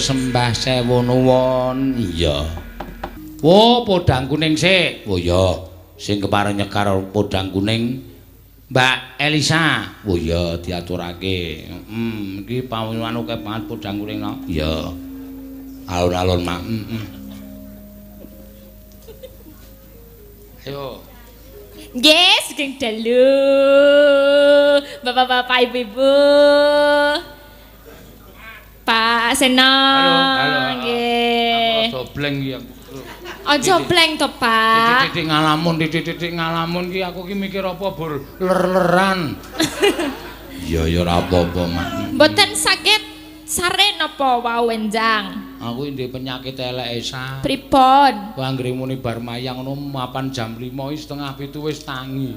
Matur sembah sewu nuwun. Iya. Wo, podang kuning sik. Oh iya, sing kepareng nyekar podang kuning Mbak Elisa. Oh iya, diaturake. Heeh, iki pawuhan akeh banget podang kuning no. Iya. Alun-alun mak. Heeh. Ayo. Nggih, sugeng dalu. Bapak-bapak, ibu-ibu. Pak Seno. Halo, halo. Nggih. Aku rada bleng iki aku. Aja bleng to, Pak. Titik-titik ngalamun, titik-titik ngalamun ki aku ki mikir apa bur ler-leran. Iya ya ora apa-apa, Mak. Mboten saged sare napa wau enjang. Aku ndek penyakit eleke sa. Pripun? Ku anggere muni bar mayang ngono mapan jam 5 iki 6:30 wis tangi.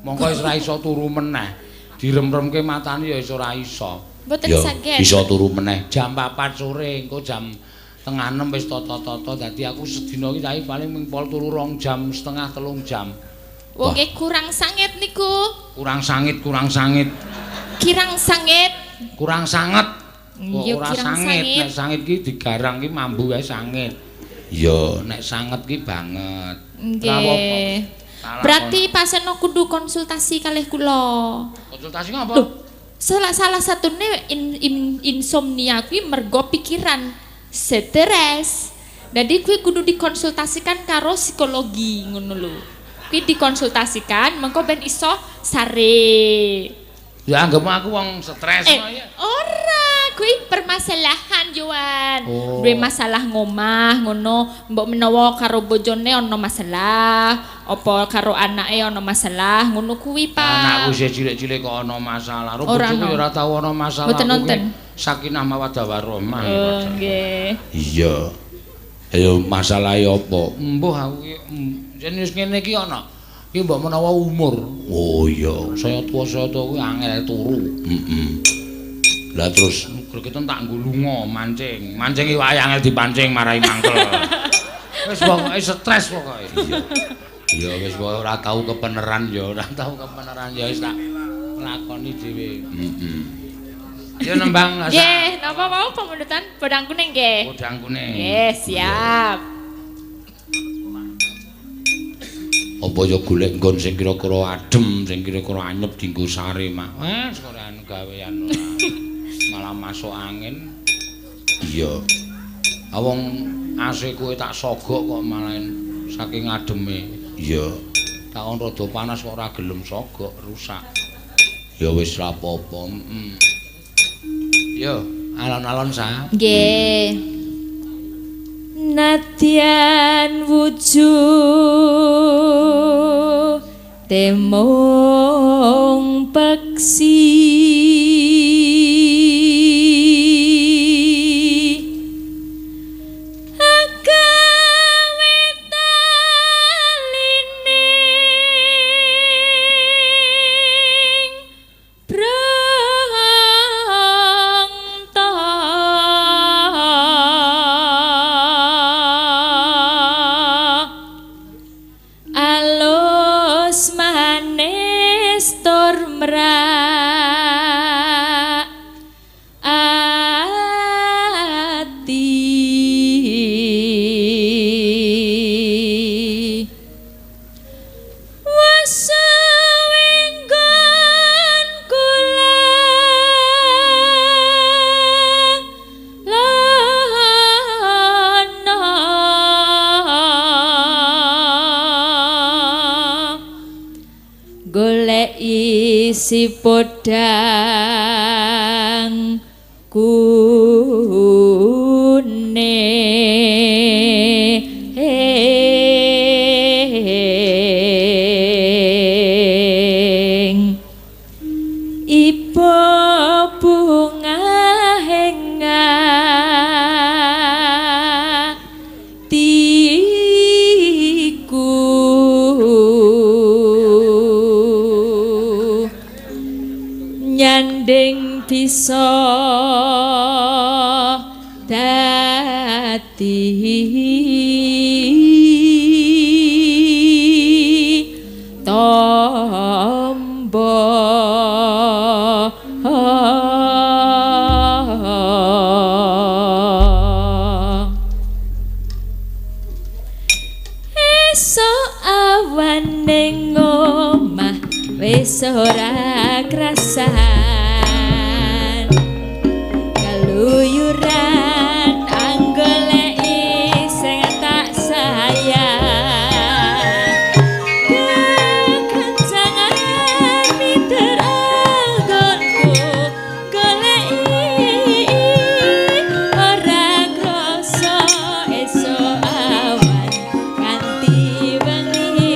Mongko wis ora iso turu meneh. Direm-remke matane ya wis ora iso. Mboten saged. Iso turu meneh jam 4 sore, engko jam 5:30 wis tata-tata. Dadi aku sedina iki saiki paling mung pol turu 2 jam setengah 3 jam. Wong nggih kurang sangit niku. Kurang sangit, kurang sangit. Kirang sangit. Kurang sanget. Kok Iya, ora kirang sangit. sangit. Nek sangit ki digarang ki mambu wae sangit. Iya, nek sanget ki banget. Ora apa-apa. Nggih. Salah Berarti Pak Seno kudu konsultasi kalih kula. Konsultasi ngapa? Loh, salah satune insomnia kuwi mergo pikiran stres. Jadi kuwi kudu dikonsultasikan karo psikologi ngono lho. Kuwi dikonsultasikan mengko ben iso sare. Ya anggap aku wong stres Eh, ngono ya. ora, kuwi permasalahan Yohan. Oh. Duwe masalah ngomah ngono, mbok menawa karo bojone ana masalah, apa karo anake ana masalah, ngono kuwi, Pak. Anakku isih cilik-cilik kok ana masalah. Ro Ora bojoku ana. ya ora tau ana masalah. Mboten Aku ki nonton. Sakinah mawaddah warahmah. Oh, nggih. Iya. Ayo masalahe apa? Mbuh aku ki yen wis ngene iki ana. Ki mbok menawa umur. Oh iya, saya tuwa kuwi angel turu. Heeh. Lah terus gregeten tak nggo lunga mancing. Mancing iwake angel dipancing marai mangkel. Wis pokoke stres pokoke. Iya. Ya wis pokoke ora tau kepeneran ya, ora tau kepeneran ya wis tak lakoni dhewe. Heeh. Ayo nembang lah. Nggih, napa mau pamundutan podang kuning nggih? Podang kuning. Nggih, siap. Apa ya golek nggon sing kira-kira adem, sing kira-kira anyep dienggo sare, Mak. Wes ora gawean ora. Malah masuk angin. Iya. Wong AC kowe tak sogok kok malah saking ademe. Iya. Tak on rada panas kok ora gelem sogok, rusak. Ya wis ra apa-apa. Heeh. Yo, alon-alon sa. Nggih. Nadyan wujud temong peksi agawe talining brangta alus manis tur mrak ati Wesewenggon kula lana golek isi podang kuning ibu bunga atiku nyanding bisa dadi tombo. Esuk awan ning omah wis ora krasan, keluyuran anggoleki sing tak sayang. Kekencangan miter anggonku goleki, ora krasa esuk awan nganti wengi.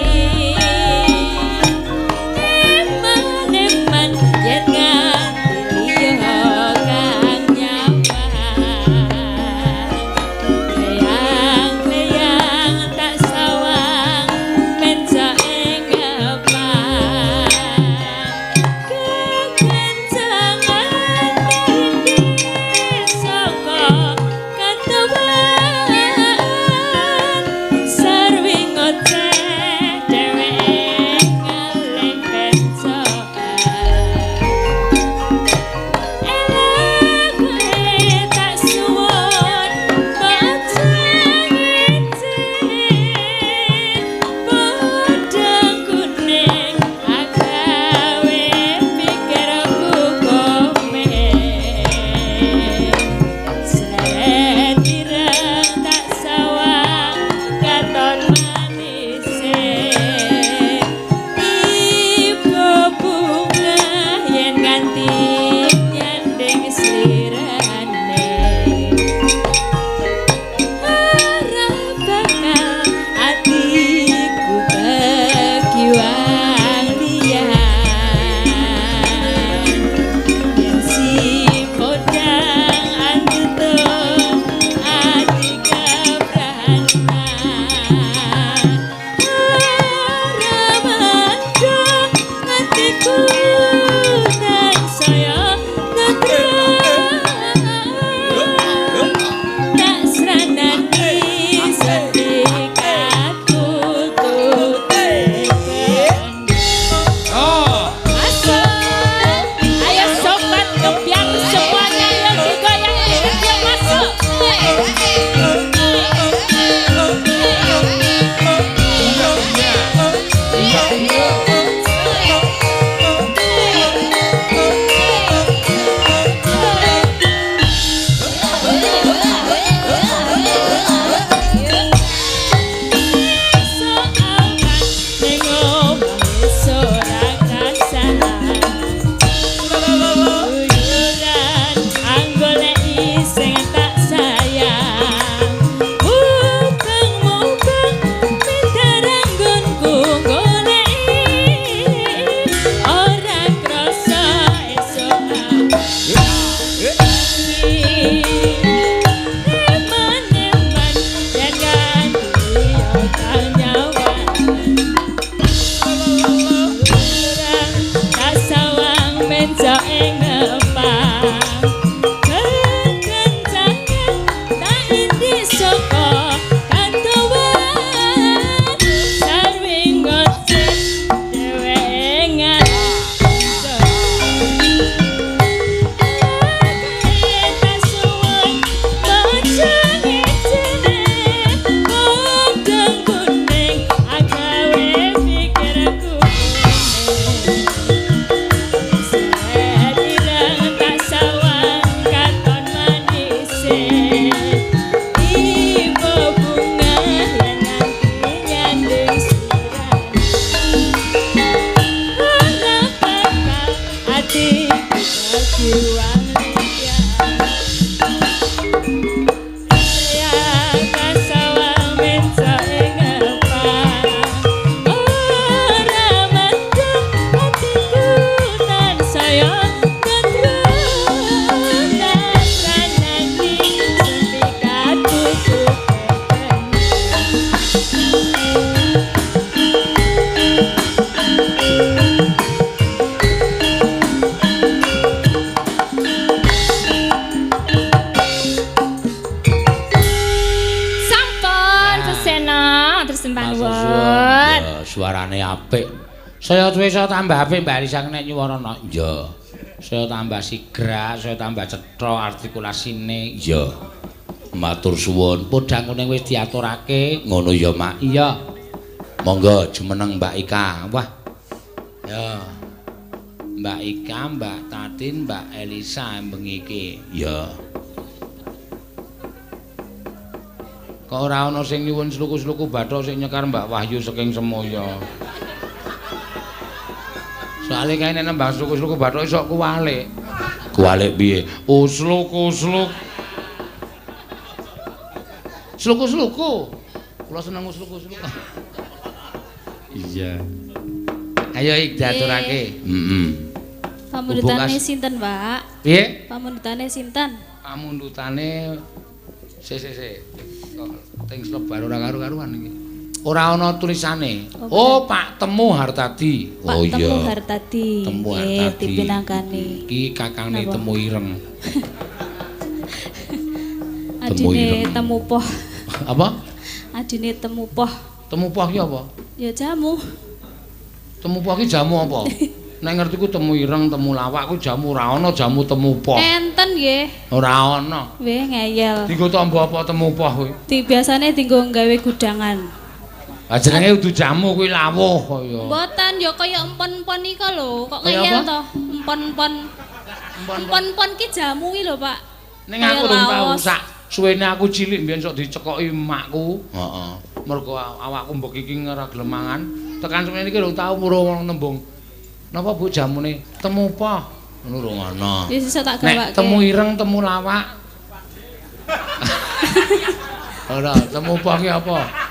Eman-eman yen nganti liya kang nyawang, kleyang-kleyang tak sawang mencak ing ngepang. Kekencangan indi saka katuwan, sarwi ngoceh dheweke ngalih pencokan. Elek kowe tak suwun maca ngece, podang kuning agawe pikirku komen. Seret ireng tak sawang katon manise, tiba bunga yen nganti nyanding slirane. Ora bakal atiku kekiwang liyan, yen si podang andutun ati kepranan. Ora mandhong atiku tansaya tentrem, tak sranani sertifikatku tuteken. Oh. Masuk. Ayo sobat kebyar semuanya yang digoyang dikit yuk masuk. Esuk awan ning omah wis ora krasan, keluyuran anggoleki sing tak sayang. Mubeng-mubeng miter anggonku goleki, ora krasa esuk awan. Eman-eman yen nganti liya kang nyawang, tak sawang mencok ing ngepang. Kekencangan tak indi saka katuwan, sarwi ngoceh dheweke nganti. Tak suwun maca ngecene, podang kuning agawe pikirku. Seret ireng tak sawang katon manise, tiba bunga yen nganti nyanding slirane. Ora bakal atiku kekiwang liyan, tak sawang mencok ing ngepang. Ora mandhong atiku tansaya tentrem, tak sranani sertifikatku tuteken. Sampun Sena, terus sembah Matur nuwun. suwun. Ya, suarane apik. Saya suwe saya tambah apik Mbak Elisa nek nyuwarana. Iya. Saya tambah sigrak, saya tambah cetha artikulasine. Iya. Matur suwun. Podang kuning wis diaturake. Ngono ya, Mak. Iya. Monggo jumeneng Mbak Ika. Wah. Ya. Mbak Ika, Mbak Tatin, Mbak Elisa bengi iki. Ya. Kok ora ana sing nyuwun sluku-sluku bathok sing nyekar Mbak Wahyu saking Semoyo. Soale kae nek nembang sluku-sluku bathok iso kuwalik. Kuwalik piye? Usluk-usluk. Sluku-sluku. Kula seneng usluku-usluku. Iya. Ayo ik diaturake. Heeh. Pamundutane sinten, Pak? Piye? Pamundutane sinten? Pamundutane sik. Kok ting slebar ora karu-karuan iki. Ora ana tulisane. Oh, Pak Temu Hartadi. Pak Oh iya. Temu Hartadi. Temu Hartadi. Dipinangkani. Iki kakangne Napa? Temu Ireng. Temu Adine Ireng. Temu Poh. Apa? Adine Temu Poh. Temu Poh ki apa? Ya jamu. Temu Poh ki jamu apa? Nek ngerti ku Temu Ireng, Temu Lawak ku jamu ora ana jamu Temu Poh. Enten nggih. Ora ana. Weh ngeyel. Dinggo tamba apa Temu Poh kuwi? Di biasane dinggo gawe gudangan. Ah jenenge udu jamu kuwi lawuh kaya. Mboten ya kaya empon-empon ika lho, kok Kaya ngeyel apa? to? Empon-empon. Empon-empon ki jamu ki lho, Pak. Ning aku Kaya durung tau laos. sak suwene aku cilik mbiyen sok dicekoki makku. Heeh. Mergo awakku mbok iki ora gelem mangan. Tekan semene iki durung tau weruh wong nembung. Napa Bu jamune? Temu Poh. Ngono rung ana. Wis iso tak Nek gawake. Temu Ireng, Temu Lawak. Ora, Temu Poh ki apa?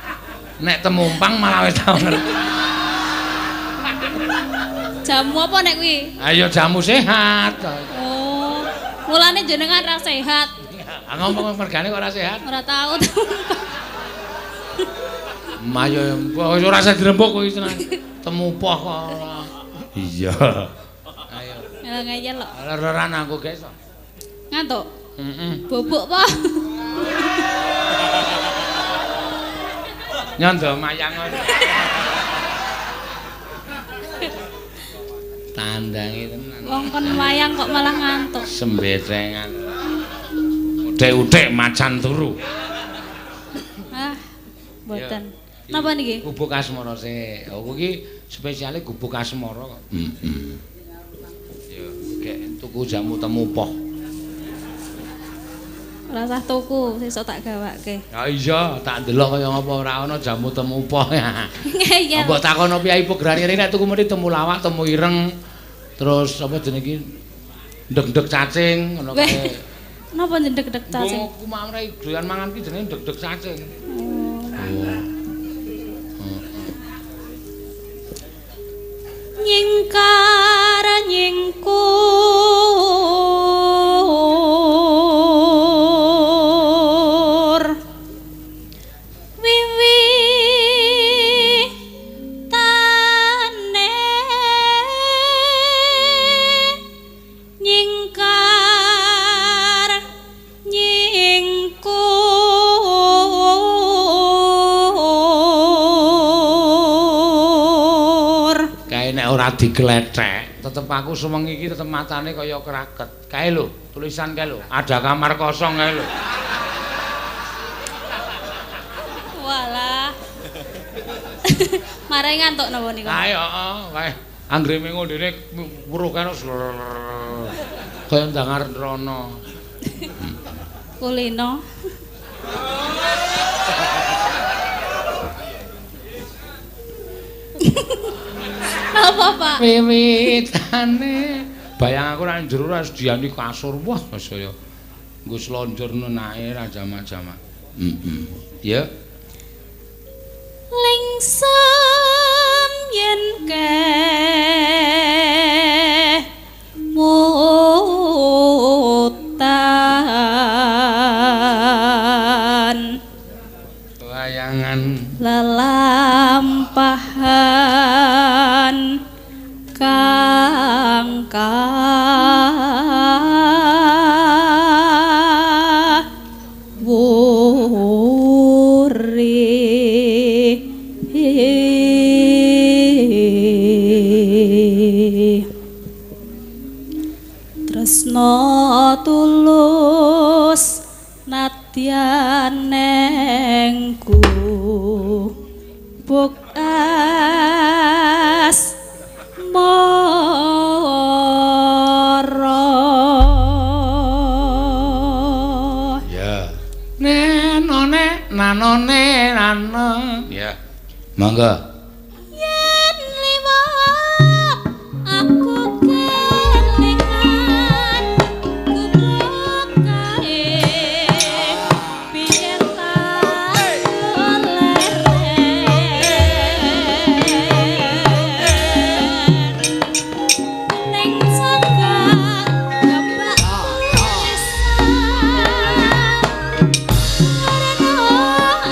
Nek temumpang malah wis tau ngerti. Jamu apa nek kuwi? Ayo jamu sehat. Oh. Mulane jenengan ra sehat. Ah ngomong mergane kok ora sehat. Ora tau. Mayo wis ora usah dirembuk kowe tenan. Temu Poh kok ora. Iya. Ayo. Malah ngeyel kok. Lereran aku guys. Ngantuk. Heeh. Bobok po. Nyondo mayang ngono. Tandangi tenan. Wong kon wayang kok malah ngantuk. Sembetengan. Udik-udik macan turu. Ah, mboten. Napa niki? Gubuk Asmara sik. Aku iki spesiale Gubuk Asmara kok. Heeh. Ya, gek tuku jamu Temu Poh. Ora usah tuku, sesuk tak gawake. Ya iya, tak ndelok kaya ngapa ora ana jamu Temu Poh. Ngeyel. Mbok takono piyai Pograri nek tuku mesti Temu Lawak, Temu Ireng. Terus apa jenenge iki? Ndek-ndek cacing ngono kae. Napa ndek-ndek cacing? Wong ku mamre doyan mangan ki jenenge ndek-ndek cacing. Oh. Oh. Nyingkar nyingkur wiwi tane nyingkar nyingkur. Kae nek ora diglethek, tetep aku suwengi iki tetep matane kaya kraket. Kae lho, tulisan kae lho, ada kamar kosong kae lho. Walah. Marai ngantuk napa niku? Kae heeh, kae anggere ngondene weruh kae kaya ndangar rono. Kulino. Napa, Pak? Wiwitane bayang aku nang jero ora sediani kasur. Wah, saya nggo slonjor nenae ra jamak-jamak. Heeh. Ya. Lingsem yen kemutan Wayangan lelampahan kang kawuri. Tresno tulus nadyan neng Gubuk asmara. Ya. Nenone nanone nano. Ya. Mangga. Yen liwat aku kelingan gubuk kae biyen tak leren ning cagak gabak tulisan karena apa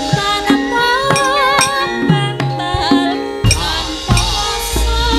Tanpa bantal tanpa kosong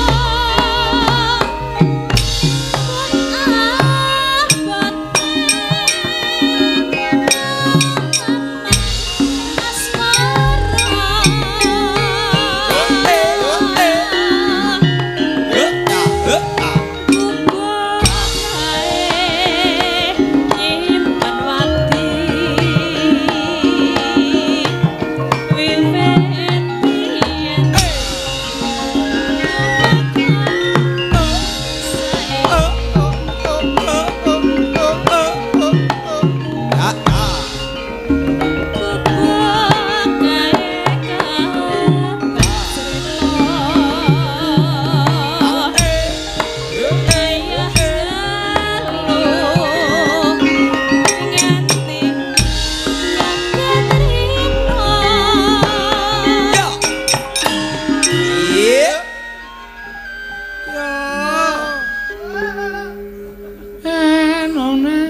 Nenone.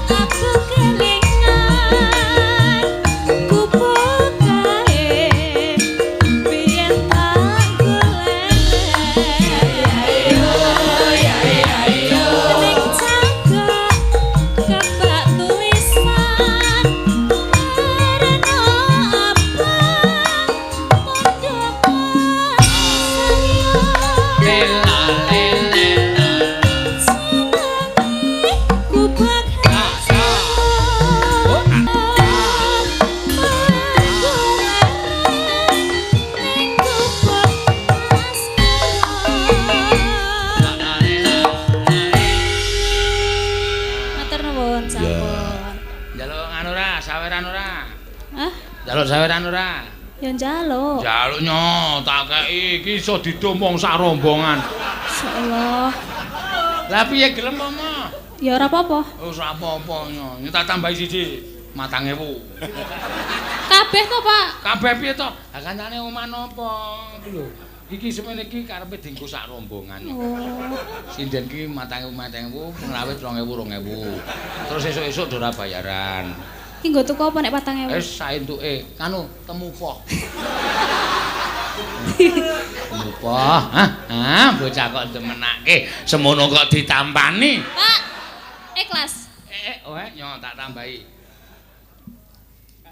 Aku kelingan gubuk kae biyen tak golek ning cagak kebak tulisan karena apa padha sayang gubuk Matur nuwun sampun. Njaluk anu ora, saweran ora? Hah? Njaluk saweran ora? Ya njaluk. Njaluk nyo, tak kei iki iso didomong sak rombongan. Insyaallah. Lah piye gelem apa mo? Ya ora apa-apa. Wis ora apa-apa nyo. Nyo tak tambahi siji. 4.000. Kabeh to, Pak? Kabeh piye to? Lah kancane omah napa? Iki lho. Iki semene iki karepe dienggo sak rombongan. Oh. Sinden ki 4.000 4.000, pengrawit 2.000 2.000. Terus esuk-esuk do ora bayaran. Ki nggo tuku apa nek 4.000? Wis saentuke anu temupoh. Temupoh. Hah, ah bocah kok demenake. Semono kok ditampani. Pak. Ikhlas. Oh, nyo tak tambahi.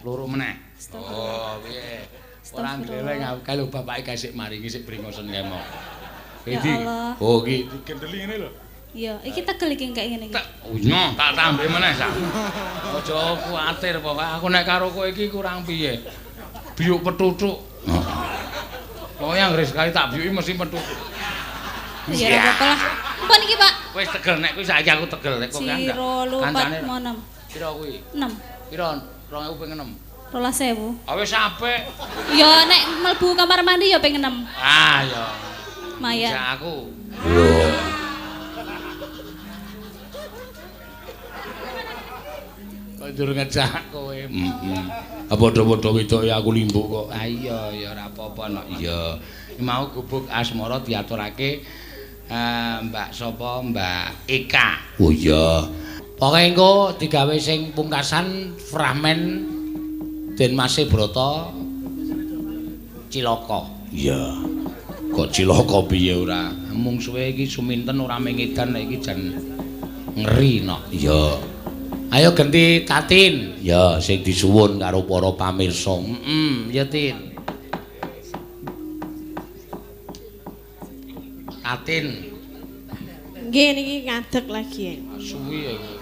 Loro meneh. Oh, piye? Ora ngleleng aku kae lho bapake kae sik maringi sik bringosen kae mau. Ya Allah. Oh, iki digendeli ngene lho. Iya, iki tegel iki kayak ngene iki. Oh, nyo tak tambahi meneh sak. Aja kuwatir pokoke aku nek karo kowe iki kurang piye. Biuk petutuk. Heeh. Pokoke anggere sekali tak biuki mesti petutuk. Ya ora apa-apa lah. Mpun iki, Pak. Wis tegel nek kuwi saiki aku tegel nek kok kan. 1, 2, 4, 6. Piro kuwi? 6. Piro? 2000 ping 6. 12.000. Ah wis apik. Ya nek mlebu kamar mandi ya ping 6. Ah ya. Lumayan. Ya aku. Lho. Kok njur ngejak kowe. Heeh. Padha-padha wedoke aku limbuk kok. Ah iya ya ora apa-apa no. Iya. Mau gubuk asmara diaturake Mbak sapa? Mbak Eka. Oh iya. Pokoke engko digawe sing pungkasan fragmen Den Mase Brata Cilaka. Iya. Kok cilaka piye ora? Mung suwe iki suminten ora mengedan nek iki jan ngeri no. Iya. Ayo genti Tatin. Ya, sing disuwun karo para pamirsa. Heeh, ya Tin. Tatin. Nggih niki ngadeg lagi ya. Suwi ya iki.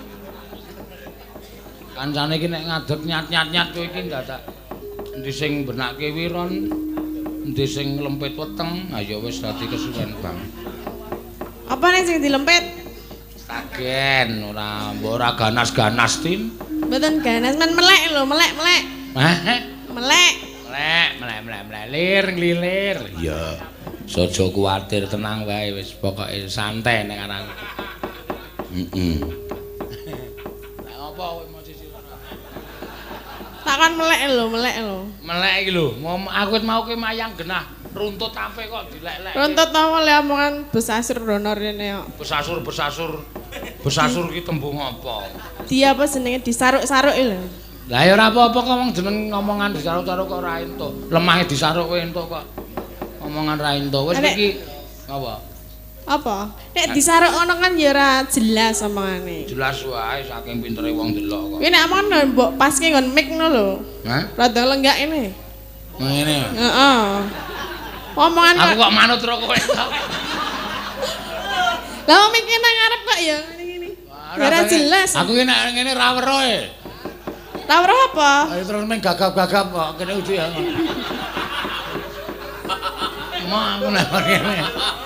Kancane iki nek ngadeg nyat-nyat-nyat kowe iki dadak endi sing benake wiron, endi sing lempit weteng, ha ya wis dadi kesuwen banget. Apa nek sing dilempit? Stagen ora mbok ora ganas-ganas Tin. Mboten ganas men melek lho, melek-melek. Hah? Melek. Melek, melek, melek, melek, lir nglilir. Iya. Aja kuwatir, tenang wae wis pokoke santai nek karo aku. Heeh. Lah ngopo kowe mau sisi ora? Tak kon melek lho, melek lho. Melek iki lho, aku wis mau ki mayang genah runtut ape kok dilek-lek. Runtut apa le omongan besasur rono rene kok. Besasur, besasur. Besasur ki tembung apa? Dia apa jenenge disaruk-saruk lho. Lah ya ora apa-apa kok wong jeneng ngomongan disaruk-saruk kok ora entuk. Lemahe disaruk kowe entuk kok. Omongan ra entuk. Wis iki apa? Apa? Nek disaruk ngono kan ya ora jelas omongane. Jelas wae saking pintere wong delok kok. Kuwi nek omongan mbok paske nggon mic ngono lho. Hah? Rada lenggak ini. Ngene. Heeh. Omongan aku kok manut ro kowe. Lah mic nang ngarep kok ya ngene-ngene. Ya ora jelas. Aku ki nek ngene ra weruh e. Ra weruh apa? Ayo terus meng gagap-gagap kok kene uji ya. Mau aku nek ngene.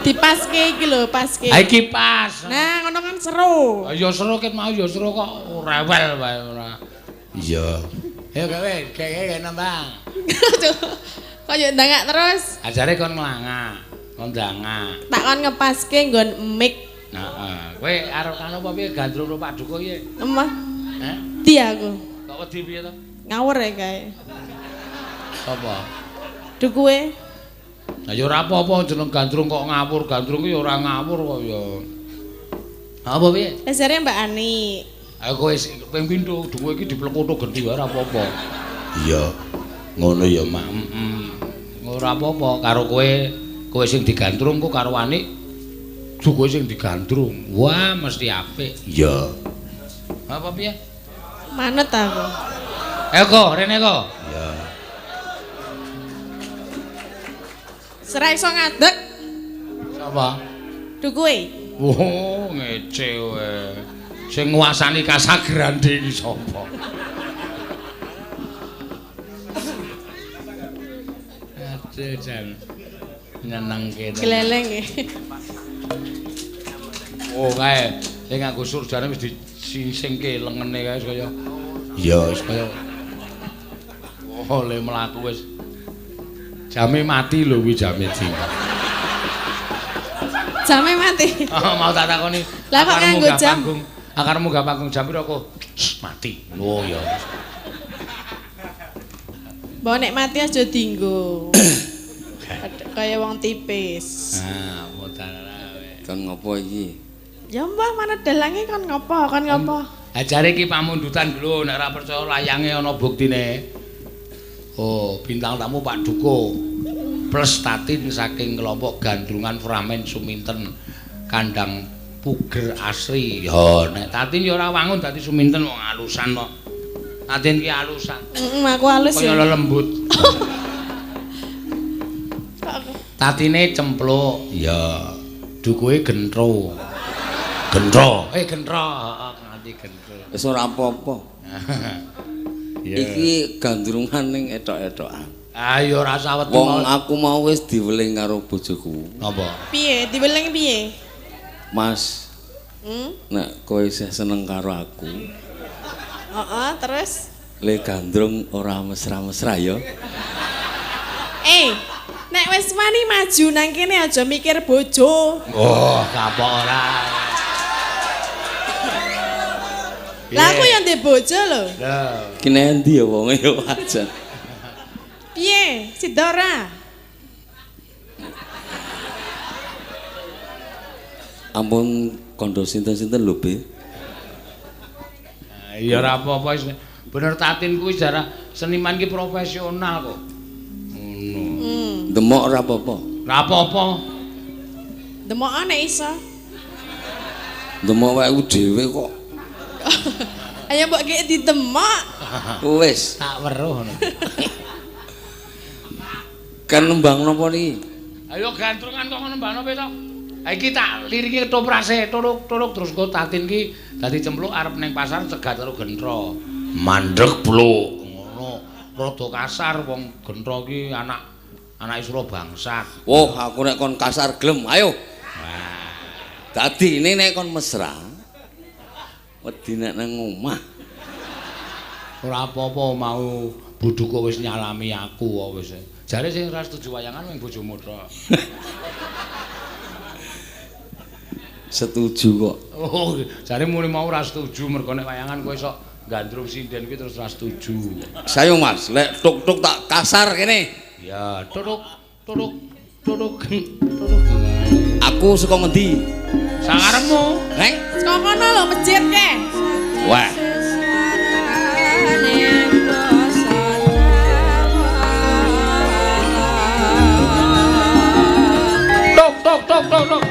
Dipaske iki lho, paske. Ha iki pas. Nah, ngono kan seru. Ha ya seru ket mau ya seru kok rewel wae ora. Iya. Ayo gawe, gawe nembang. Kok yo ndangak terus? Ajare kon nglangak, kon ndangak. Tak kon ngepaske nggon mic. Heeh. Kowe arep kanu apa piye gandrung karo Pak Duko piye? Emah. Heh? Di aku. Kok wedi piye to? Ngawur ya kae. Sapa? Dukuwe. Lah ya ora apa-apa jeneng gandrung kok ngawur, gandrung ki ya ora ngawur kok ya. Apa piye? Ajare Mbak Ani. Aku wis ping pindho dukuwe iki diplekutho genti wae ora apa-apa. Iya. Ngono ya, Mak. Heeh. Ora apa-apa karo kowe, kowe sing digandrung kok karo Anik dukuwe sing digandrung. Wah, mesti apik. Iya. Apa piye? Manut aku. Ayo kok, rene kok. Iya. Serai iso ngadeg. Sapa? Dukuwe. Oh, ngece kowe. Sing nguasani Casagrande iki sapa? Aduh, jan nyenengke. Gleleng e. Oh, kae sing nganggo surjane wis disingsingke lengene kae kaya. Iya, wis kaya. Oh, le mlaku wis. Jame mati lho kuwi jame ding. Jame mati. Oh, mau tak takoni. Lah kok nganggo jam? Akarmu gak panggung jam piro kok? Mati. Oh ya. Mbok nek mati aja dienggo. Kaya wong tipis. Ah, modal wae. Kon ngopo iki? Ya mbah mana dalange kon ngopo? Kon ngopo? Ajare iki pamundutan lho nek ora percaya layange ana buktine. Oh, bintang tamu Pak Duko. Plus Tatin saking kelompok Gandrungan Framen Suminten Kandang Puger Asri. Ya nek Tatin ya ora wangun dadi Suminten wong alusan kok. Tatin ki alusan. Heeh, aku halus Kaya ya. lelembut. Tatine cempluk. Ya. Dukuhe gentro. Gentro. Gentro. Heeh, nganti gentro. Wis ora apa-apa. Iya. Iki gandrungan ning etok-etokan. Ayo rasa wedi Wong aku mau wis diweling karo bojoku. Napa? Piye? Diweling piye? Mas, nek kowe isih seneng karo aku, Heeh, terus le gandrung ora mesra-mesra ya. Nek wis wani maju nang kene aja mikir bojo. Oh, kapok ora. Lah aku yang ndek bojo lho. Lho, Ki endi ya wonge ya wajan. Piye? Sida ora? Ampun kandha sinten-sinten lho, Be. Ya ora apa-apa wis. Bener Tatin kuwi jarah seniman ki profesional kok. Ngono. Demok ora apa-apa. Ora apa-apa. Demok nek iso. Demok wae dhewe kok. Ayo mbok gek didemok. Wis, Tak weruh ngono. kan nembang napa niki? Ayo gandrungan kok ngono mbak nopo to? Ha iki tak liriki ketoprase, turuk-turuk terus kok Tatin ki dadi cempluk arep ning pasar cegat karo Gentro. Mandeg bluk ngono. Rada kasar wong Gentro ki anak anake Surabangsat. Wah, aku nek kon kasar gelem, ayo. Dadi ini nek kon mesra. Wedi nek nang omah. Ora apa-apa mau budhuku wis nyalami aku kok wis. Jare sing ora setuju wayangan mung bojomu tok. Setuju kok. Oh, jare muni mau ora setuju mergo nek wayangan kowe sok gandrung sinden kuwi terus ora setuju. Sayo Mas, lek tuk-tuk tak kasar kene. Ya, turuk turuk turuk turuk. Aku saka ngendi? Sakarepmu. Neng? Saka kono lho masjid ke. Wah. Tok tok tok tok tok.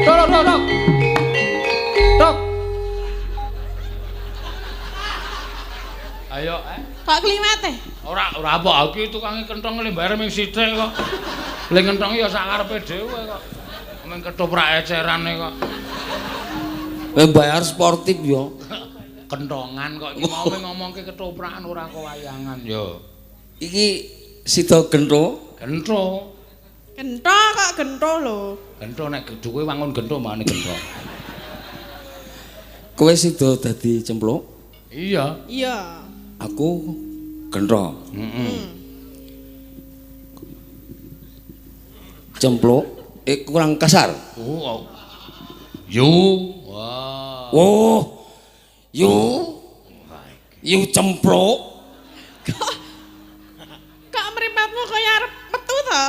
Tok tok tok. Tok. Ayo, Kok kliwat e? Ora ora apa aku tukange kenthong le bayar ming sithik kok. Le kenthong ya sak karepe dhewe kok. Ming ketoprak ecerane kok. Kowe bayar sportif ya. Kenthongan kok iki mau ngomongke ketoprakan ora kok wayangan ya. Iki sida gentho. Gentho. Gentho kok gentho lho. Gentho nek kowe wangun gentho mbane gentho. Kowe sida dadi cempluk? Iya. Iya. Aku gentho. Heeh. Cempluk kurang kasar. Oh. Yu. Wah. Oh. Yu. Yu cempluk. Kok mripatmu kaya arep metu to?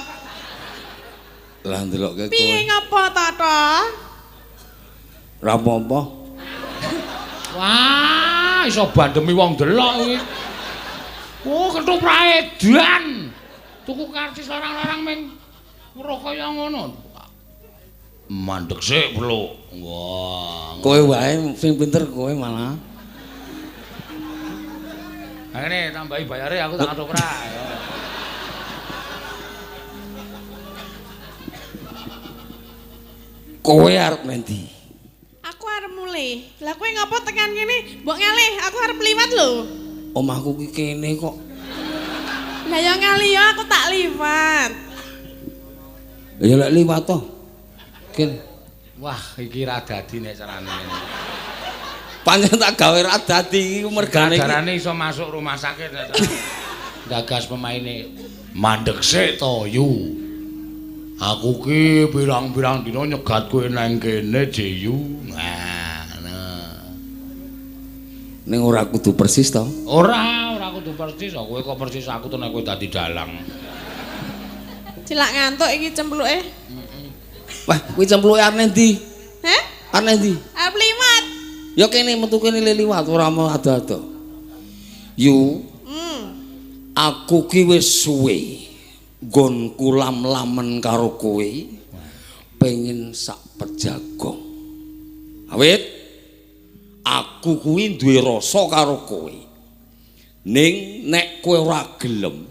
Lah ndelokke kowe. Piye ngopo to, to? Ora apa-apa. Wah, iso bandemi wong delok kuwi. Oh, ketoprak edan. Tuku karcis larang-larang ming weruh kaya ngono. Mandek sik, Bluk. Wah. Kowe wae sing pinter kowe malah. Ha ngene tambahi bayare aku tak ketoprak. Kowe arep nendi? Aku arep mulih. Lah kowe ngopo tekan kene? Mbok ngalih, aku arep liwat lho. Omahku ki kene kok. Lah ya ngalih ya aku tak liwat. Ya lek liwat to. Kene. Wah, iki ra dadi nek carane ngene. Pancen tak gawe ra dadi iki mergane iki. Darane iso masuk rumah sakit nek carane. Gagas pemaine mandek sik to, Yu. Aku ki pirang-pirang dina nyegat kowe nang kene, Yu. Nah, nah. Ning ora kudu persis to. Ora, ora kudu persis. Kowe kok persis aku to nek kowe dadi dalang. Cilak ngantuk iki cempluke. Wah, kuwi cempluke arep ndi? Heh? Arep ndi? Arep liwat. Ya kene metu kene liwat ora mau ado-ado. Yu. Aku ki wis suwe nggonku lam-lamen karo kowe pengen sak pejagong. Awit aku kuwi duwe rasa karo kowe. Ning nek kowe ora gelem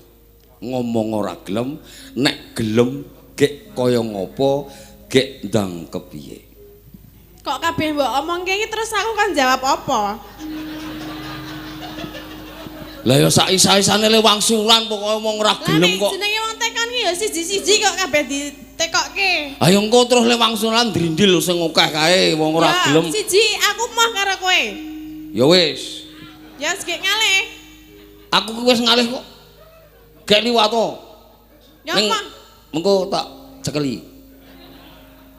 ngomong ora gelem, nek gelem gek kaya ngopo, gek ndang kepiye. Kok kabeh mbok omongke iki terus aku kan jawab apa? Lah ya sak isa-isane le wangsulan pokoke wong ora gelem kok. Lah jenenge wong tekon ki ya siji-siji kok kabeh ditekokke. Ayo engko terus le wangsulan drindil sing akeh kae wong ora gelem. Siji aku moh karo kowe. Ya wis. Ya sik ngalih. Aku ki wis ngalih kok. Gek liwat to. Ya apa? Mengko tak cekeli.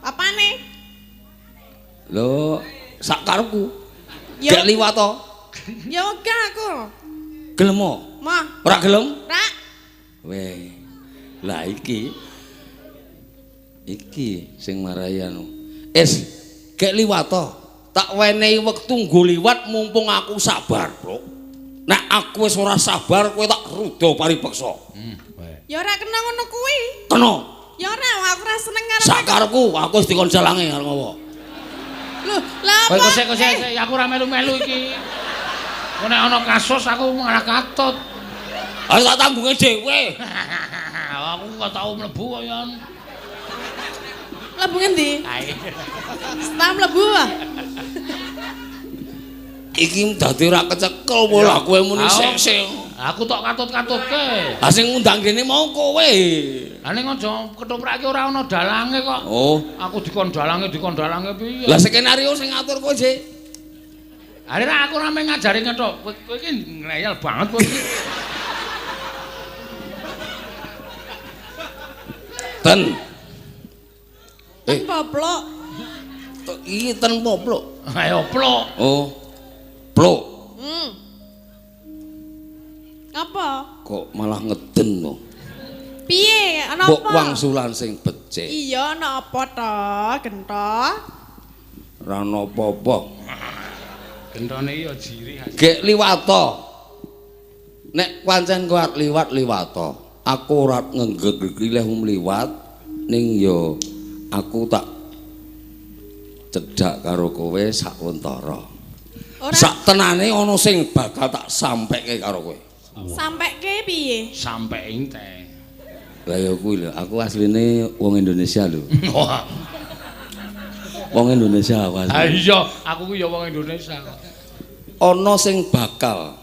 Apane? Lho, sak karepku. Gek liwat to. Ya wegah aku. Gelem o? Moh. Ora gelem? Ora. Weh. Lah iki. Iki sing marai anu. Es, gek liwat to. Tak wenehi wektu nggo liwat mumpung aku sabar, Bro. Nek aku wis ora sabar kowe tak ruda paripeksa. Ya ora kena ngono kuwi. Kena. Ya ora, aku ora seneng karo sak karepku, aku wis dikon jalange arep ngopo. Lho, lah apa? Kowe kosek-kosek aku ora melu-melu iki. Kok nek ana kasus aku malah katut. Ayo tak tanggunge dhewe. Aku kok tau mlebu kok ya. Mlebu ngendi? Ae. Setah mlebu ah. Iki dadi ora kecekel pola kowe muni sik-sik. Aku tok katut-katutke. Lah sing ngundang kene mau kowe. Lah ning aja ketoprak iki ora ana dalange kok. Oh, aku dikon dalange piye? Lah skenario sing ngatur kowe, Dik. Are aku ora mung ngajari ngethok. Kowe iki ngleyel banget kowe iki. Ten. Ten poplok. Iki ten poplok. Ayo plok. Oh. Plok. Apa? Kok malah ngeden to? Piye? Ana apa? Mbok wangsulan sing becik. Iya, ana apa to, Gento? Ora ana apa-apa. Gentone ya jirih. Gek liwat to. Nek pancen kowe arep liwat liwat to. Aku ora ngenggeg leh liwat ning ya aku tak cedhak karo kowe sak wentara. Sak tenane ana sing bakal tak sampeke karo kowe. Sampeke piye? Sampe ente. Lah ya kuwi lho, aku asline wong Indonesia lho. Wong Indonesia aku asline. Ha iya, aku ku ya wong Indonesia kok. Ana sing bakal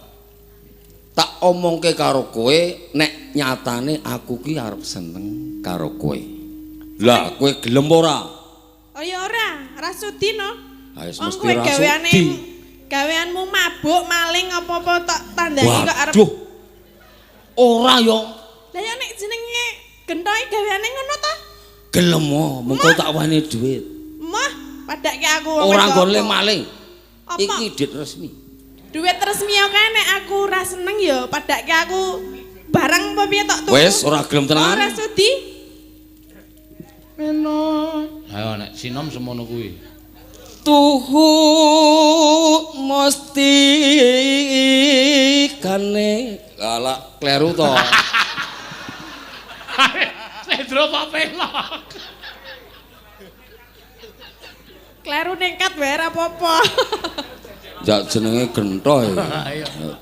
tak omongke karo kowe nek nyatane aku ki arep seneng karo kowe. Lah kowe gelem ora? Oh ya ora, ora sudi no. Ha wis mesti ora sudi. Gaweanmu mabuk, maling apa-apa tak tandani kok arep. Waduh. Ora yo. Lah ya nek jenenge gentoke gaweane ngono ta? Gelem o, mengko tak wani dhuwit. Mah, padake aku wong Ora nggone maling. Iki duit resmi. Duit resmi kae nek aku ora seneng ya padake aku barang apa piye tok tuku. Wis ora gelem tenan. Ora sudi. Meno. Ayo nek sinom semono kuwi. Tuhu mesti kane. Alah kleru to. Slendro apa pelok? Kleru nengkat wae ora apa-apa. Jak jenenge gento ya.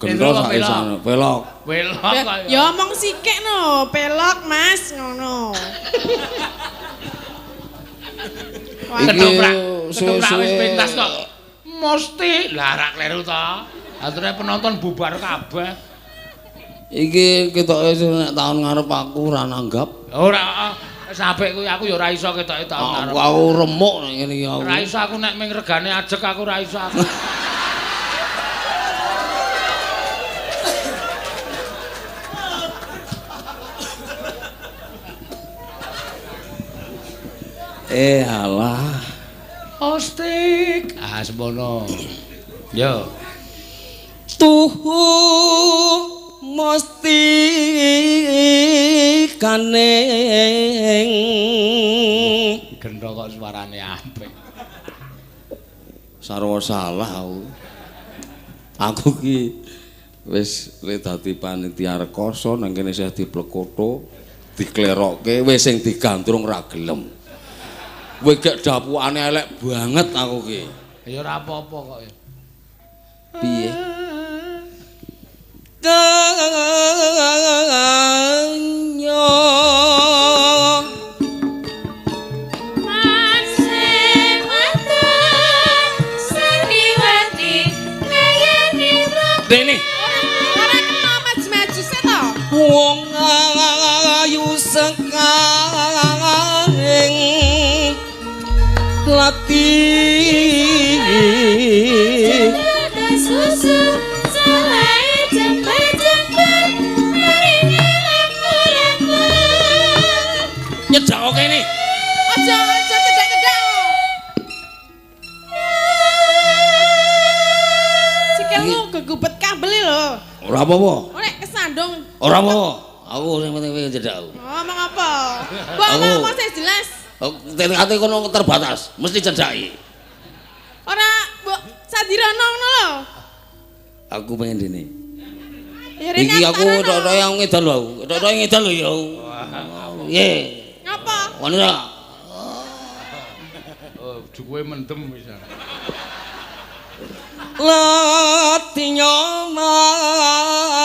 Gento sak isane pelok. Pelok kok. Ya omong sikik no, pelok Mas ngono. Ketoprak, ketoprak wis pentas kok. Mesti lah ra kleru to. Aturane penonton bubar kabeh. Iki ketoke nek taun ngarep aku ora nanggap. Ora, wis apik kuwi aku ya ora iso ketoke taun ngarep. Aku remuk nek ngene iki aku. Ora iso aku nek ming regane ajeg aku ora iso aku. Eh alah. Ostik. Ah semono. Yo. Tuhu mesti Kaning Gendho kok suarane apik. Sarwa salah aku. Aku ki wis le dadi panitia rekoso nang kene isih diplekoto, diklerokke wis sing digandrung ra gelem. Kowe gek dapukane elek banget aku ki. Ya ora apa-apa kok ya. Piye? Kanyo Dene Ora kena maju-maju sih to. Wong ayu sekaring lati susu selai jember-jember maringi lembu-lembu. Nyedak kene. Aja aja cedak-cedak. Sikilmu gegubet kabel lho. Ora apa-apa. Oh nek kesandung. Ora apa-apa. Aku sing penting pengen cedak aku. Ngomong apa? Mbok ngomong sing jelas. Tekate kono terbatas, mesti cedaki. Ora mbok sadirono ngono lho. Aku pengen dene. Ya rene Iki aku tok-tok yang ngedal lho aku. Tok-tok ngedal lho ya. Piye? Ngapa? Ngono ta? Oh, dukuwe mendem wis. Latinyo manggis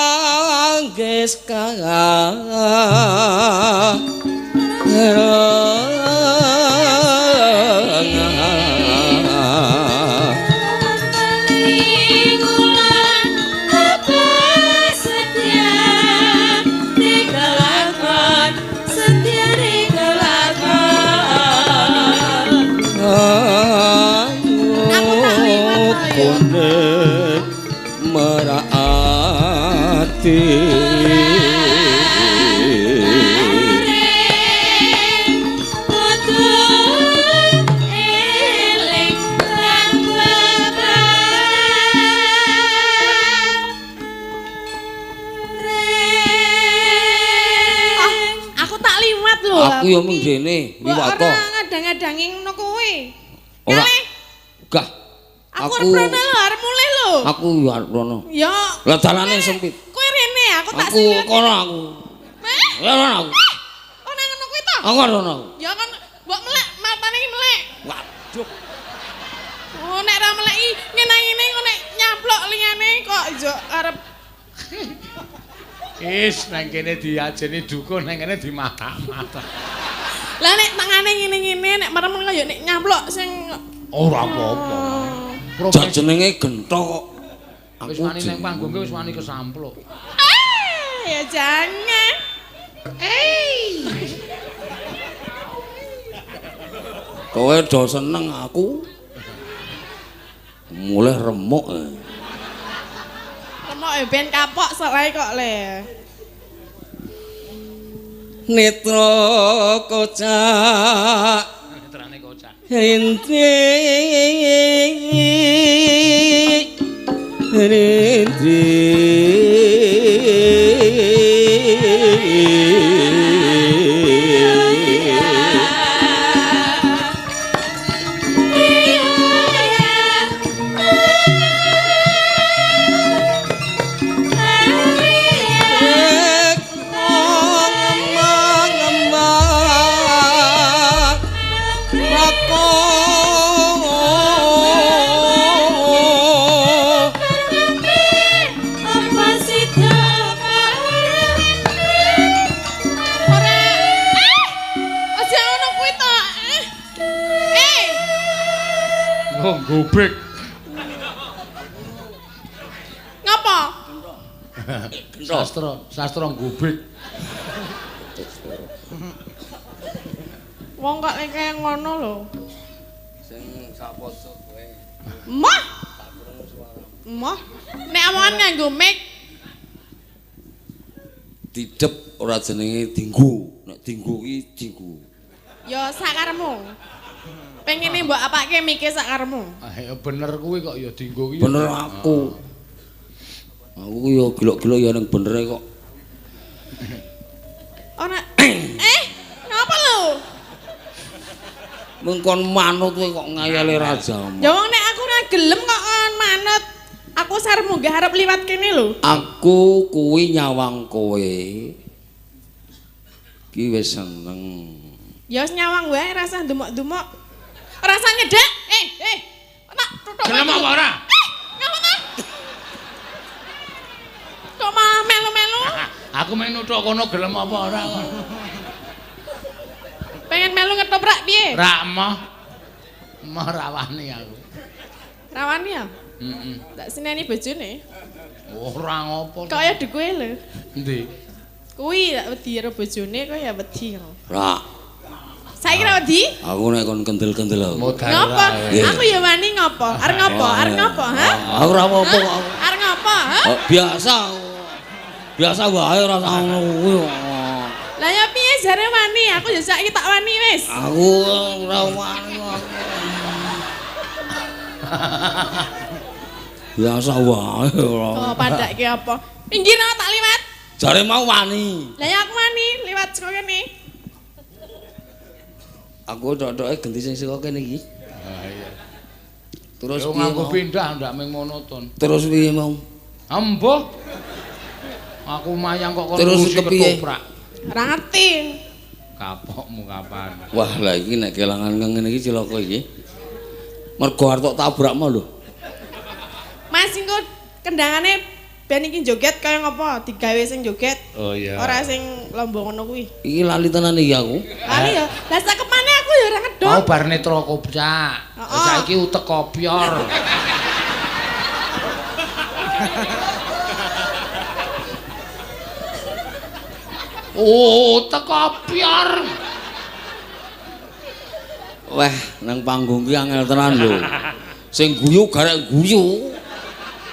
Aku tak liwat lho. Aku yo mung dene liwat to. Ora ngadang-ngadangi ngono kuwi. Ora. Gah. Aku arep rono lho, arep mulih lho. Aku yo arep rono. Ya. Lah dalane sempit. Kowe rene, aku tak Aku kono aku. Ya rono aku. Oh nang ngono kuwi to? Aku rono aku. Ya kon mbok melek, matane iki melek. Waduh. Oh nek ra melek iki ngene-ngene kok nek nyaplok liyane kok yo arep Is nang kene diajeni dukun, nang kene dimatak-matak. Lah nek tangane ngene-ngene nek merem kaya nek nyaplok sing ora apa-apa. Jan jenenge gentho kok. Wis wani nang panggung wis wani kesampluk. Ya jangan. Kowe do seneng aku. Mulih remuk. Remuk ya ben kapok soalé kok le. Netra kocak. Netrane kocak. Rintri rintri Gobek. Ngapa? Sastra, sastra gobek. Wong kok lek kaya ngono lho. Sing sak pojok kowe. Moh. Moh. Nek omongan nganggo mic. Didep ora jenenge dinggo. Nek dinggo ki dinggo. Ya sakaremu. Pengene mbok apake mike sakaremu. Ah ya bener kuwi kok ya dinggo ki. Bener aku. Aku ya gelok-gelok ya ning benere kok. Ora Eh, ngapa lho? Mengkon manut kowe kok ngayale raja. Ya wong nek aku ora gelem kok kon manut. Aku sarep munggah arep liwat kene lho. Aku kuwi nyawang kowe. Ki wis seneng. Ya wis nyawang wae rasah ndumok-ndumok. Rasah nyedhak. Eh, eh. Tak tutuk. Gelem apa ora? Eh, ngapa ta? Kok malah melu-melu? Aku main nuthuk kono gelem apa ora kok. Pengen melu ngetoprak piye? Rak emoh. Emoh rawani aku. Rawani ya? Heeh. Tak seneni bojone. Ora ngopo. Kaya de kowe lho. Endi? Kuwi tak wedi karo bojone kowe ya wedi. Rak. Saiki ra wedi? Aku nek kon kendel-kendel aku. Modal Ngopo? wae. Aku ya wani ngopo? Arep ngopo? Arep ngopo, ha? Aku ora apa-apa kok. Arep ngopo, ha? Oh, biasa. Biasa wae ora usah ngono kuwi. Lah ya piye jare wani? Aku ya saiki tak wani wis. Aku ora wani. Biasa wae ora. Oh, padake apa? Pinggir aku tak liwat. Jare mau wani. Lah ya aku wani liwat saka kene. Aku tok-toke genti sing saka kene iki. Ah iya. Terus Yo piye nganggo mau? pindah ndak ming monoton. Terus piye mau? Embuh. Aku mayang kok kon Terus ngurusi kepiye? ketoprak. Ora ngerti. Kapokmu kapan? Wah, lah iki nek kelangan ngene iki cilaka iki. Mergo arep tok tabrak mau lho. Mas engko kendangane ben iki joget kaya ngopo? Digawe sing joget. Oh iya. Ora sing lombo ngono kuwi. Iki lali tenan iki aku. Lali ya. Lah sakepane aku ya ora ngedon. Mau bar netra kopcak. Heeh. Saiki utek kopyor. Oh, utek kopyor. Wah, nang panggung ki angel tenan lho. Sing guyu garek guyu.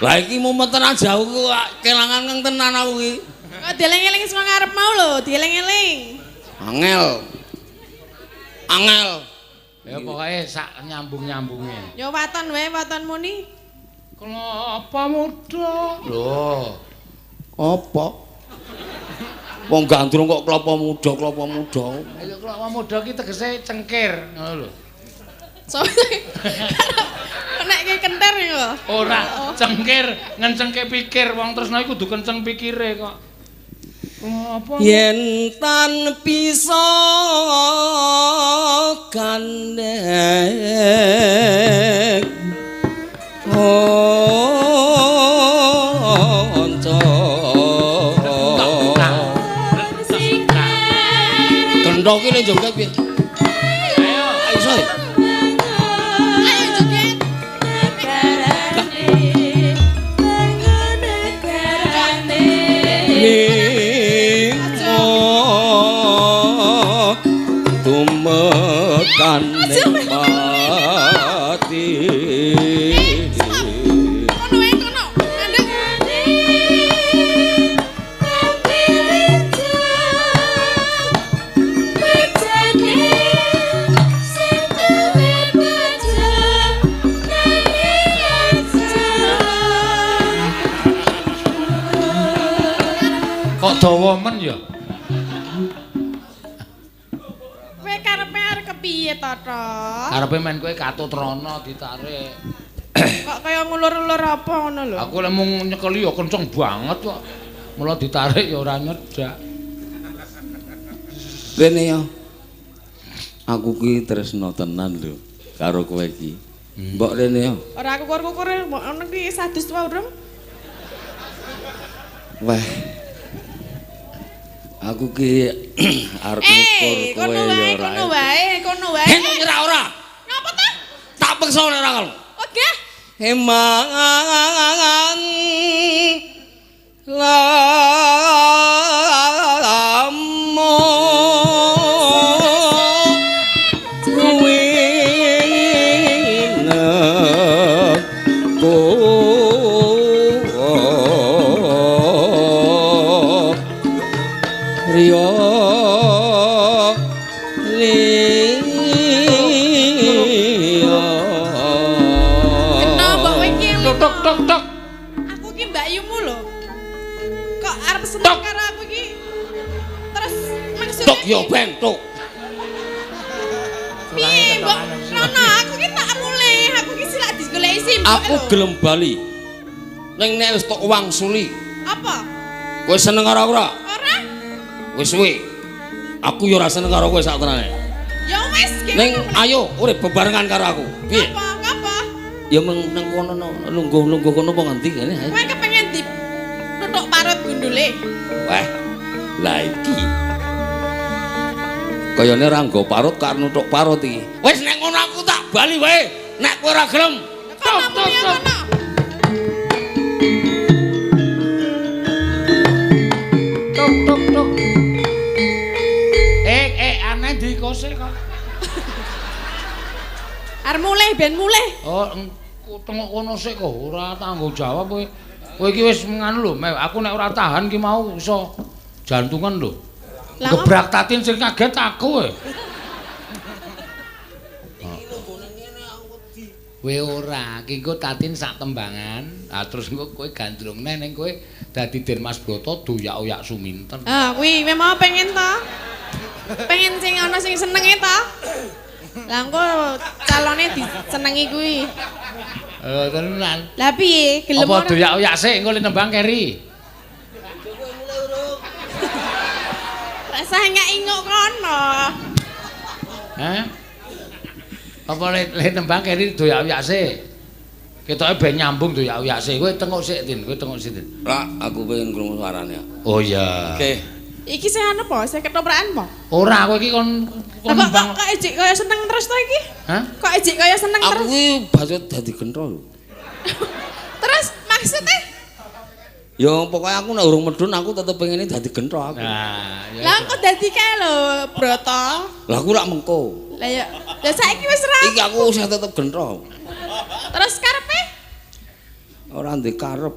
Lah iki mumet tenan jauh ku kelangan kang tenan aku iki. Kok dieling-eling saka ngarep mau lho, dieling-eling. Angel. Angel. Ya pokoke sak nyambung-nyambunge. Ya waton wae waton muni. Kelapa muda. Lho, Apa? Wong gandrung kok kelapa muda, kelapa muda. ayo kelapa muda ki tegese cengkir, ngono lho. So nek ki kenter ya kok. Ora, cengkir, ngencengke pikir wong tresna iku kudu kenceng pikire kok. Kelapa Yen tan bisa gandeng kanca. Kendho ki le joget piye? Ayo. Iso. ya? Ayo joget. Nimo tumekane pati. Kono wae kono. Ngandhek. Kok dawa men ya? Kowe karepe arep kepiye to, Tok? Karepe men kowe katut rono ditarik. Kok kaya ngulur-ulur apa ngono lho? Aku lek mung nyekeli ya kenceng banget kok. Mula ditarik ya ora nyedak. Rene ya. Aku ki tresno tenan lho karo kowe iki. Mbok rene ya. Ora kukur-kukur mbok ngono ki sadus wae urung. Wah. Aku ki arep ngukur Eh, kowe kono ya wae, ora. kono wae, kono wae. Heh, kok ora ora. Ngapa ta? Tak peksa nek ora kalau. Oke. Eman lamo kuwi Rio Rio Kena mbok kowe iki Tok tok tok tok. Aku ki mbakyumu lho. Kok arep seneng Tok. karo aku iki? Terus maksudnya Tok ya bentuk. Piye, Mbok? Rono, aku ki tak mulih, aku ki silak digoleki simbok. Aku gelem bali. Ning nek wis tok wangsuli. Apa? Kowe seneng karo aku ora? Ora? Wis suwe. Aku ya ora seneng karo kowe sak tenane. Ya wis, ki. Ning ayo urip bebarengan karo aku. Piye? Apa? Ngapa? Ya meng nang kono lungguh-lungguh kono apa ngendi kene? Kowe kepengen di tutuk parut gundule. Wah. Lah iki. Kayane ora nggo parut karo nutuk parut iki. Wis nek ngono aku tak bali wae. Nek kowe ora gelem. Tok tok tok. Tok tok tok. Aneh dikose kok. Arep mulih ben mulih. Oh, tengok kono sik kok ora tanggung jawab kowe. Kowe iki wis nganu lho, aku nek ora tahan ki mau iso jantungan lho. Gebrak Tatin sing kaget aku kowe. Kowe ora, ki engko Tatin sak tembangan, ah terus engko kowe gandrung neh ning kowe dadi Den Mas Broto doyak-oyak suminten. Ah, kuwi memang pengen to. Pengen sing ana sing senenge to. Lah engko calone disenengi kuwi. Eh, tenan. Lah piye? Gelem ora? Apa doyak-oyak sik engko le nembang keri. Rasah ngak-inguk kono. Hah? Apa le nembang keri doyak-oyak sik? Ketoke ben nyambung doyak-oyak sik. Kowe tengok sik, Tin. Kowe tengok sik, Tin. Lah, aku pengen krungu suarane. Oh iya. Oke. Iki sing anu apa? Sing ketoprakan apa? Ora, kowe iki kon nembang. Kok ejek kaya seneng terus to iki? Hah? Kok ejek kaya seneng terus? Aku ki bacut dadi gentro lho. Terus maksudnya? Ya pokoknya aku nek urung medun aku tetep pengene dadi gentro aku. Nah, ya. Lah kok dadi kae lho, Broto. Lah aku lak mengko. Lah ya, lah saiki wis ra. Iki aku usah tetep gentro. Terus karepe? Ora ndek karep.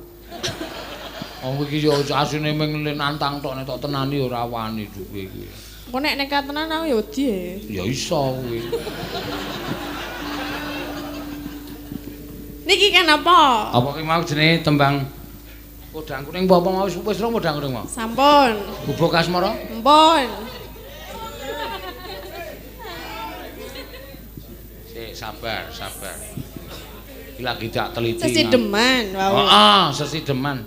Wong iki yo asine mung nantang tok nek tok tenani ora wani kowe iki. Engko nek nekat tenan aku ya wedi. Ya iso kuwi. Niki kan apa? Apa ki mau jenenge tembang Podang Kuning apa mau wis ro Podang Kuning mau? Sampun. Gubuk Asmara? Sampun. Sik sabar, sabar. Iki lagi tak teliti. Sesideman, wau. Heeh, sesideman.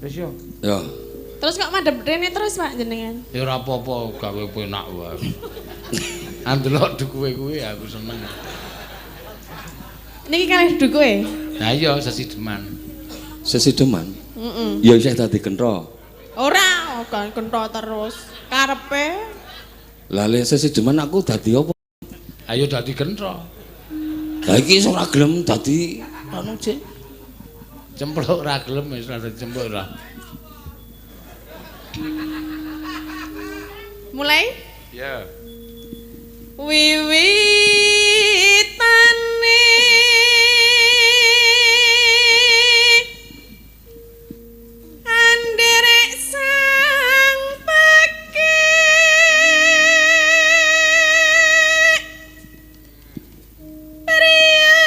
Wis yo. Ya. Terus kok madhep rene terus Pak jenengan? Ya ora apa-apa, gawe penak wae. Andelok dukuwe kuwi aku seneng. Niki kalih dukuwe. Lah iya sesideman. Sesideman? Heeh. Ya isih dadi gentro. Ora, kan gentro terus. Karepe. Lah lek sesideman aku dadi apa? Ayo dadi gentro. Lah iki iso ora gelem dadi anu sik. Cempluk ora gelem wis ora dadi cempluk ora. Mulai? Iya. Wiwitane anderek sang pekik priya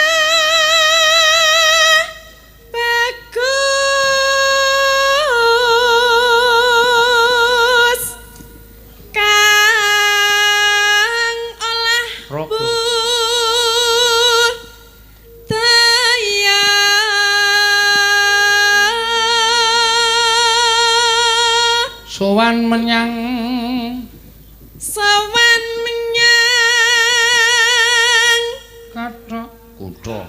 bagus kang olah Rogo. budaya. Sowan menyang Sowan menyang kathok kutha.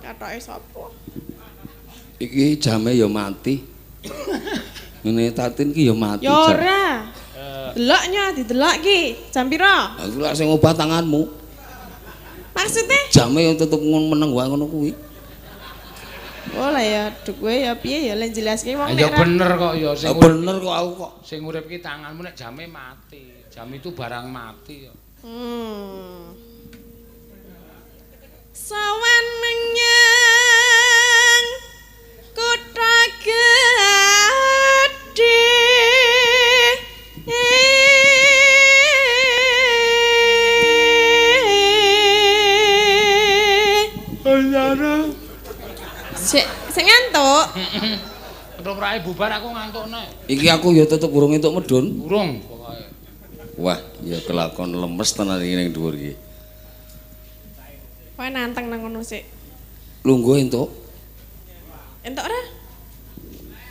Kathoke sapa? Iki jame ya mati. Ngene Tatin ki ya mati. Ya ora. Deloknya didelok ki. Jam pira? Aku lak sing obah tanganmu. Maksudnya? Jame yang tetep meneng wae ngono kuwi. Oh lah ya, duwe ya piye ya lek jelaske wong Ya bener kok ya sing bener kok aku kok. Sing urip ki tanganmu nek jame mati. Jam itu barang mati kok. Sowan menyang kutha gedhe. Lara. Sik, sik ngantuk. Ketoprake bubar aku ngantuk nek. Iki aku ya tetep urung entuk medun. Urung pokoke. Wah, ya kelakon lemes tenan iki ning dhuwur iki. Kowe nantang nang kono sik. Lungguh entuk. Entuk ora?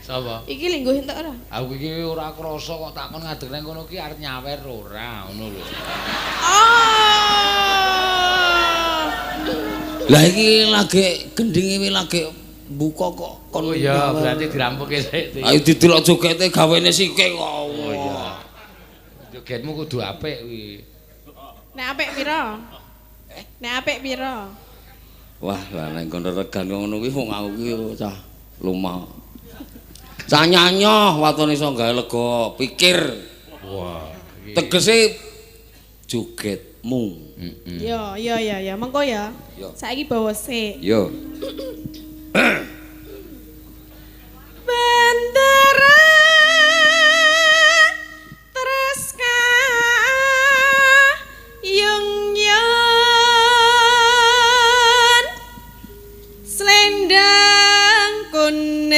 Sapa? Iki lingguh entuk ora? Aku iki ora krasa kok takon ngadeg nang kono ki arep nyawer ora ngono lho. Oh. Lah iki lagi gendinge wi lagi buka kok kon. Oh iya, berarti dirampuke sik. Ayo didelok jogete gawene sike kok. Oh iya. Jogetmu kudu apik kuwi. Nek apik pira? Nek apik pira? Wah, lah nek kono regan ngono kuwi wong aku ki cah lumah. Cah nyanyoh watone iso gawe lega pikir. Wah, tegese jogetmu. Heeh. Yo yo yo yo, mengko ya. Saiki bawa sik. Yo. Bendera terus kayung yon selendang kuning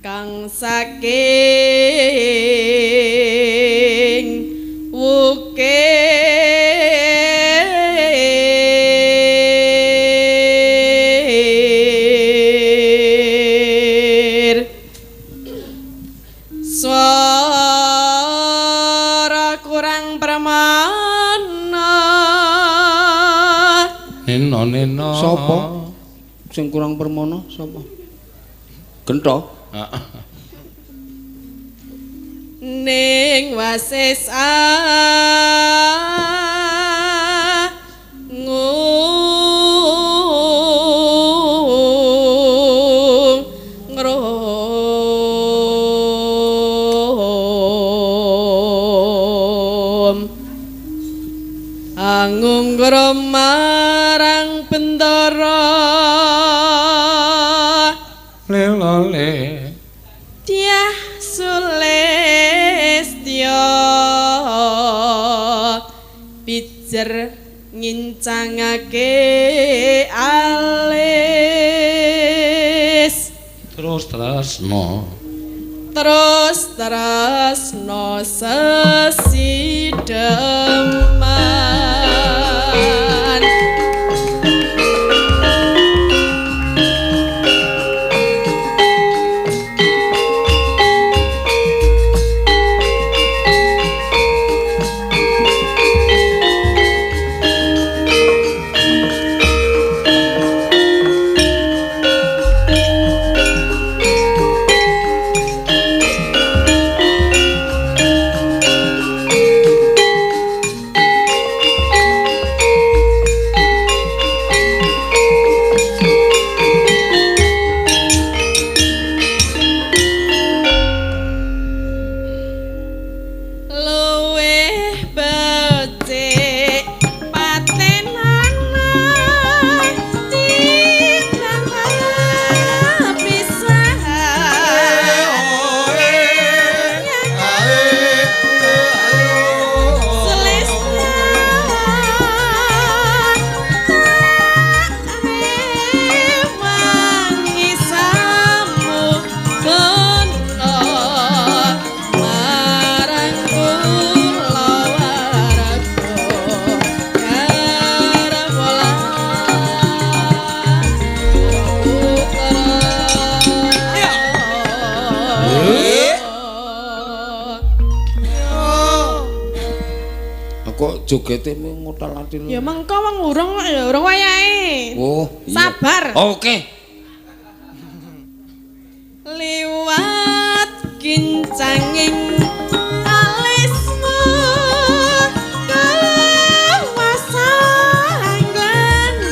kang saking wukir suara kurang permana. Neno neno. Sapa sing kurang permana sapa? Gentho. Heeh. Ning wasis ngrum angungrum marang bendara lelole Dyah Sulistya pijer ngincangake alis terus tresno terus tresno sesideman. Luwih becik patenana timbang pisahan. Sulistya rewangi samu kono marang kula warga karabola putra. Kok jogete ngotal-atil. Ya mengko wong urung kok ya urung wayahe. Oh, iya. Sabar. Oke. Liwat kincanging alismu kawasang glandang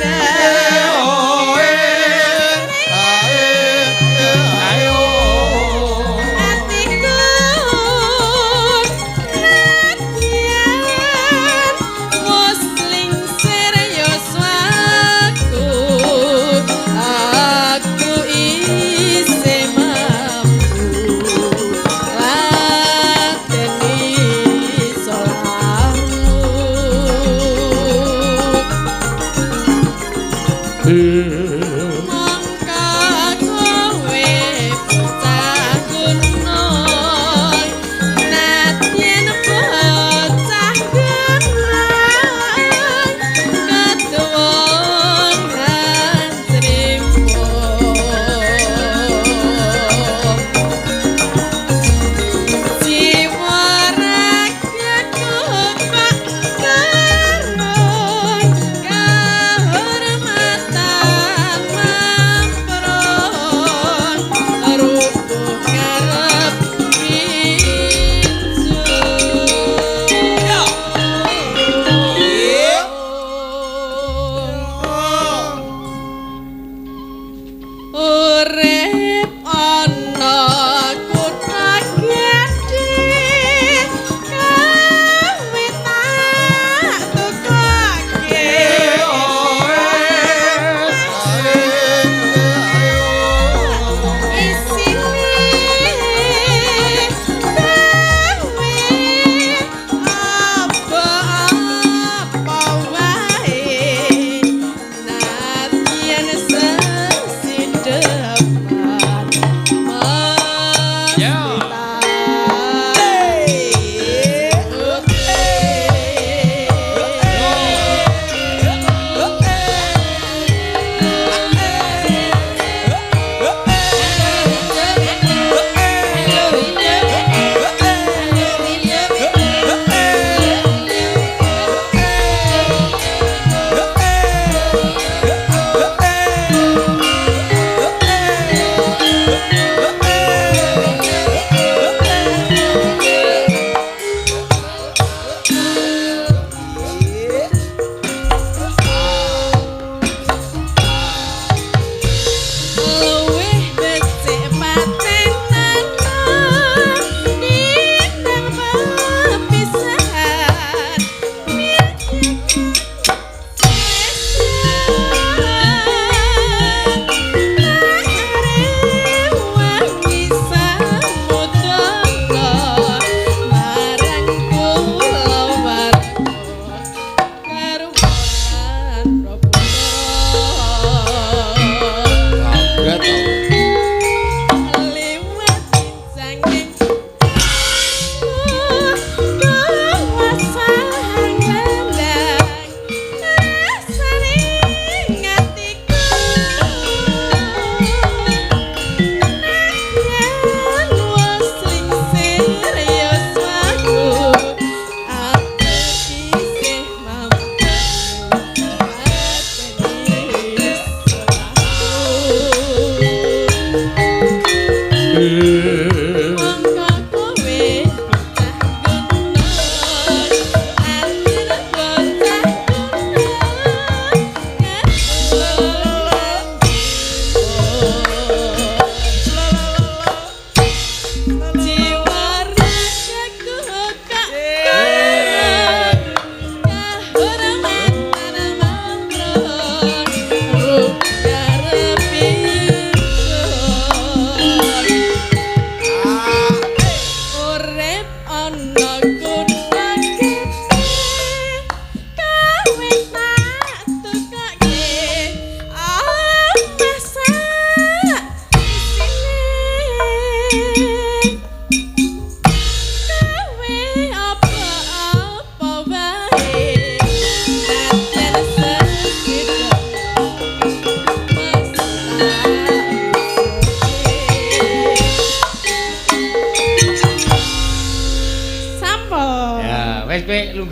atiku nadyan wis lingsir yuswaku aku isih mampu ladeni salahmu. Mongko kowe bocah gunung.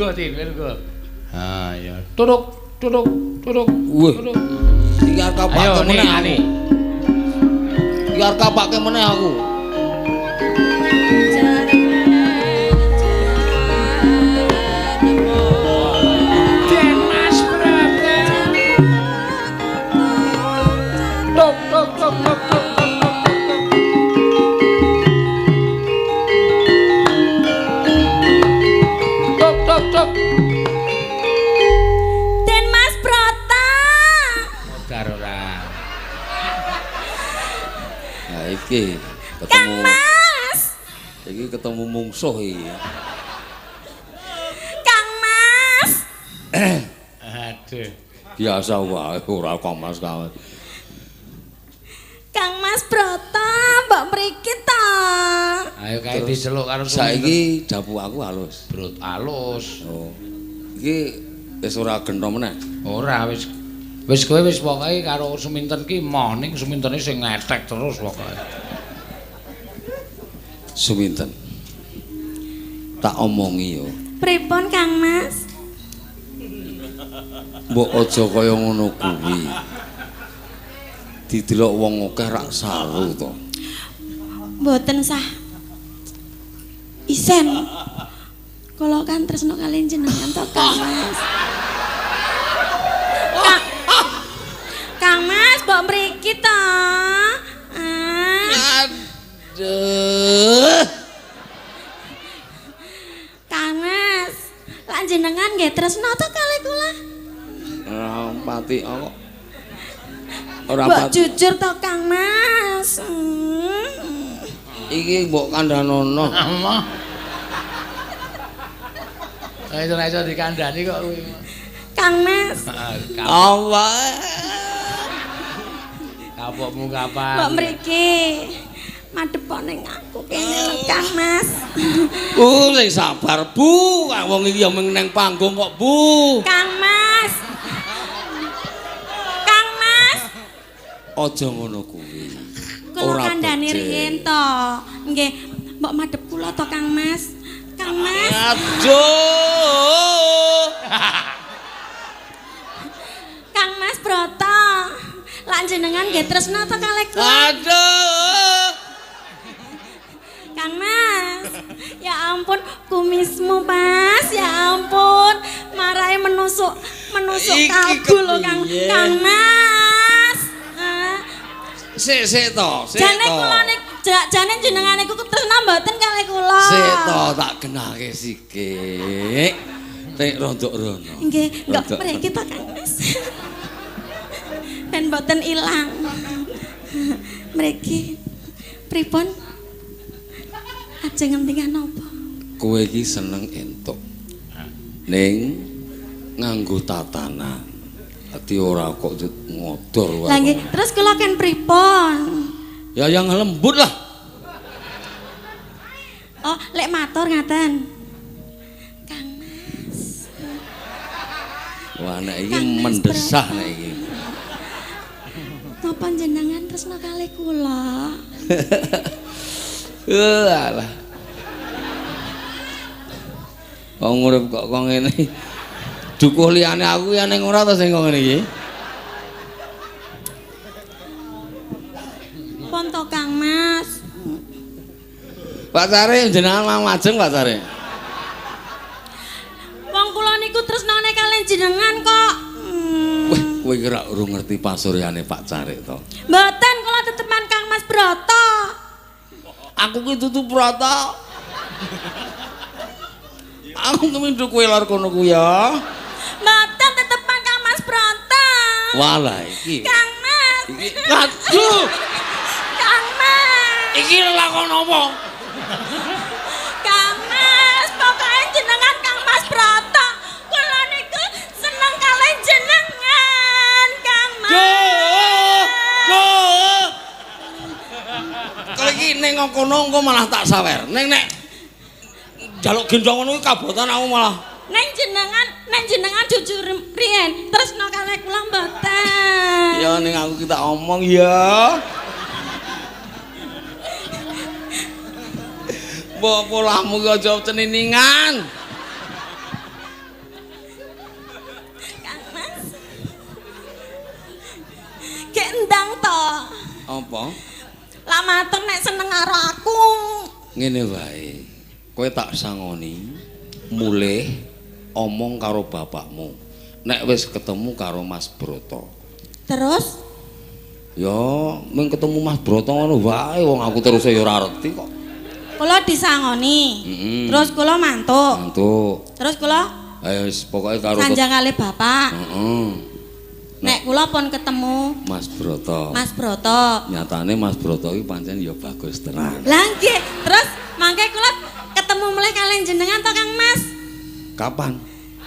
lungguh, Tin, kowe lungguh. Ha iya. Turuk, turuk, turuk. Wah. Iki arep kapake meneh aku. Iki arep kapake meneh aku. Den Mas Brata. Tuk tuk tuk tuk tuk. Tuk tuk tuk. Den Mas Brata. Modar ora. Nah iki ketemu Kang Mas. Iki ketemu mungsuh iki. Kang Mas. Aduh. Biasa wae ora Kang Mas kawan. Kang Mas Brata, mbok mriki ta. Ayo kae diceluk karo saiki dapur aku halus. Brut halus. Oh. Iki wis ora gento meneh. Ora wis. Wis kowe wis pokoke karo Suminten ki moh ning Sumintene sing ngetek terus pokoke. Suminten. Tak omongi yo. Pripun Kang Mas? Mbok aja kaya ngono kuwi. Didelok wong akeh rak saru to. Mboten sah. Isen. Kula kan tresno kaliyan jenengan to Kang Mas. Kang Mas mbok mriki to. Ah. Aduh. Kang Mas, lan jenengan nggih tresno to kalih kula? Ora pati kok. Ora Mbok pati. jujur to Kang Mas. Iki mbok kandhanono. Amah. Ayo iso dikandhani kok kuwi. Kang Mas. Heeh. Allah. Kapokmu kapan? Mbok mriki. Madhep ning aku kene lho Kang Mas. Sing sabar, Bu. Wong iki ya mung nang panggung kok, Bu. Kang Mas. Kang Mas. Aja ngono kuwi. Kula kandhani riyen to. Nggih, mbok madhep kula to Kang Mas. Kang Mas. Aduh. Kang Mas Brata. Lan jenengan nggih tresno to kalih kula? Aduh. Kang Mas. Ya ampun, kumismu Mas. Ya ampun, marahe menusuk kalbu lho Kang. Kang Mas. Sik sik to, sik to. Jane kula nik jane jenengan niku tresno mboten kalih kula. Sik to tak genahke sikik. Nek rondok rono. Nggih, ndok mriki to Kang Mas. Ben mboten ilang. Mriki pripun? Ajeng ngendikan napa? Kowe iki seneng entuk. Ning nganggo tatanan. Dadi ora kok ngodor wae. Lah nggih, terus kula ken pripun? Ya yang lembut lah. Oh, lek matur ngaten. Kang Mas. Wah, nek iki mendesah nek iki. Napa jenengan tresno kalih kula? Alah. Wong urip kok kok ngene. Dukuh liyane aku ya ning ora to sing kok ngene iki. Pun to Kang Mas. Pak Sare jenengan mang majeng Pak Sare. Wong kula niku tresnane kaliyan jenengan kok. Wah, kowe iki ora urung ngerti pasuryane Pak Carik to. Mboten, kula tetepan Kang Mas Brata. Aku ki dudu Brata. Aku kemindhu kowe lor kono ku ya. Mboten tetepan Kang Mas Brata. Walah iki. Kang Mas. Iki aduh. Kang Mas. Iki lakon apa? Kang Mas, pokoke jenengan Kang Mas Brata. Kula niku seneng kalih jenengan, Kang Mas. Duh. Duh. Kalau iki ning kono engko malah tak sawer. Ning nek njaluk gendong ngono kuwi kabotan aku malah. Ning jenengan jujur riyen, tresno kalih kula mboten. Ya ning aku ki tak omong ya. Mbok polahmu ki aja ceniningan. Gek ndang to. Apa? Lah matur nek seneng karo aku. Ngene wae. Kowe tak sangoni mulih omong karo bapakmu. Nek wis ketemu karo Mas Broto. Terus? Ya, mung ketemu Mas Broto ngono wae wong aku terus ya ora ngerti kok. Kula disangoni. Terus kula mantuk. Mantuk. Terus kula ayo wis pokoke karo sanjang kalih bapak. Heeh. Nek kula pun ketemu Mas Broto. Mas Broto. Nyatane Mas Broto iki pancen ya bagus tenan. Lah nggih, terus mangke kula ketemu mulih kalian jenengan to Kang Mas? Kapan?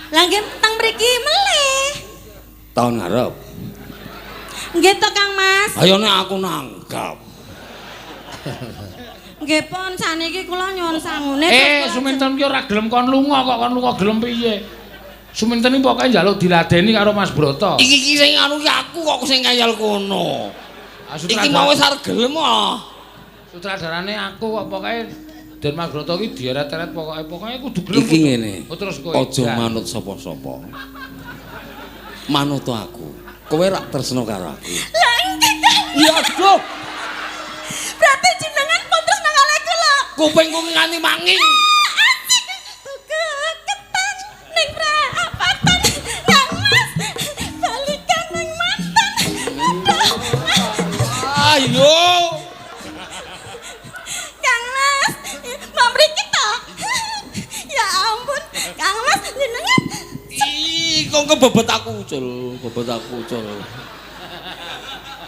Lah nggih teng mriki melih. Tahun ngarep. Nggih to Kang Mas. Ayo nek aku nanggap. Nggih pun saniki kula nyuwun sangune. Suminten ki ora gelem kon lunga kok kon lunga gelem piye? Suminten iki pokoke njaluk diladeni karo Mas Broto. Iki ki sing anu ki aku kok sing ngayal kono. Iki mau wis arep gelem ah. Sutradarane aku kok pokoke Den Mas Broto ki dieret-eret pokoke kudu gelem. Iki ngene. Oh, terus kowe aja manut sapa-sapa. Manut aku. Kowe rak tresno karo aku. Lah nggih. Ya aduh. Berarti jenengan pun tresno kalih kula. Kupingku nganti manging. Asik. Tuku ketan ning prapatan. Kang Mas, balikan ning mantan. Ayo. Kang Mas, mbok mriki to? Ya ampun, Kang Mas jenengan. Ih, kok kebebet aku ucul, bebet aku ucul.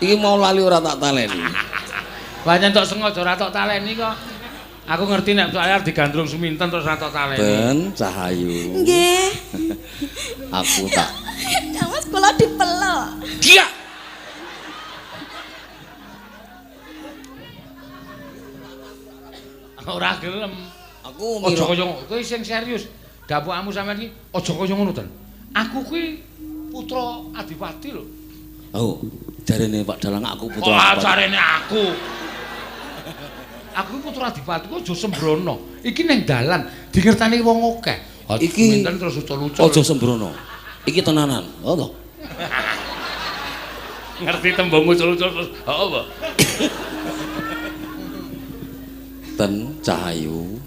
Iki mau lali ora tak taleni. Pancen tok sengaja ora tok taleni kok. Aku ngerti nek soalnya arep digandrung Suminten terus ora tok taleni. Ben Cahayu. Nggih. Aku tak. Kang Mas kula dipeluk. Iya. Ora gelem. Aku aja kaya kowe sing serius. Dapukmu sampean iki aja kaya ngono ten. Aku kuwi putra adipati lho. Oh, jarene Pak Dalang aku putra. Oh, jarene aku. Aku putra adipati kok aja sembrono. Iki ning dalan dingertani wong akeh. Iki minten terus ucul-ucul. Aja sembrono. Iki tenanan. Oh to. Ngerti tembung ucul-ucul terus. Heeh, apa? Ten Cahayu.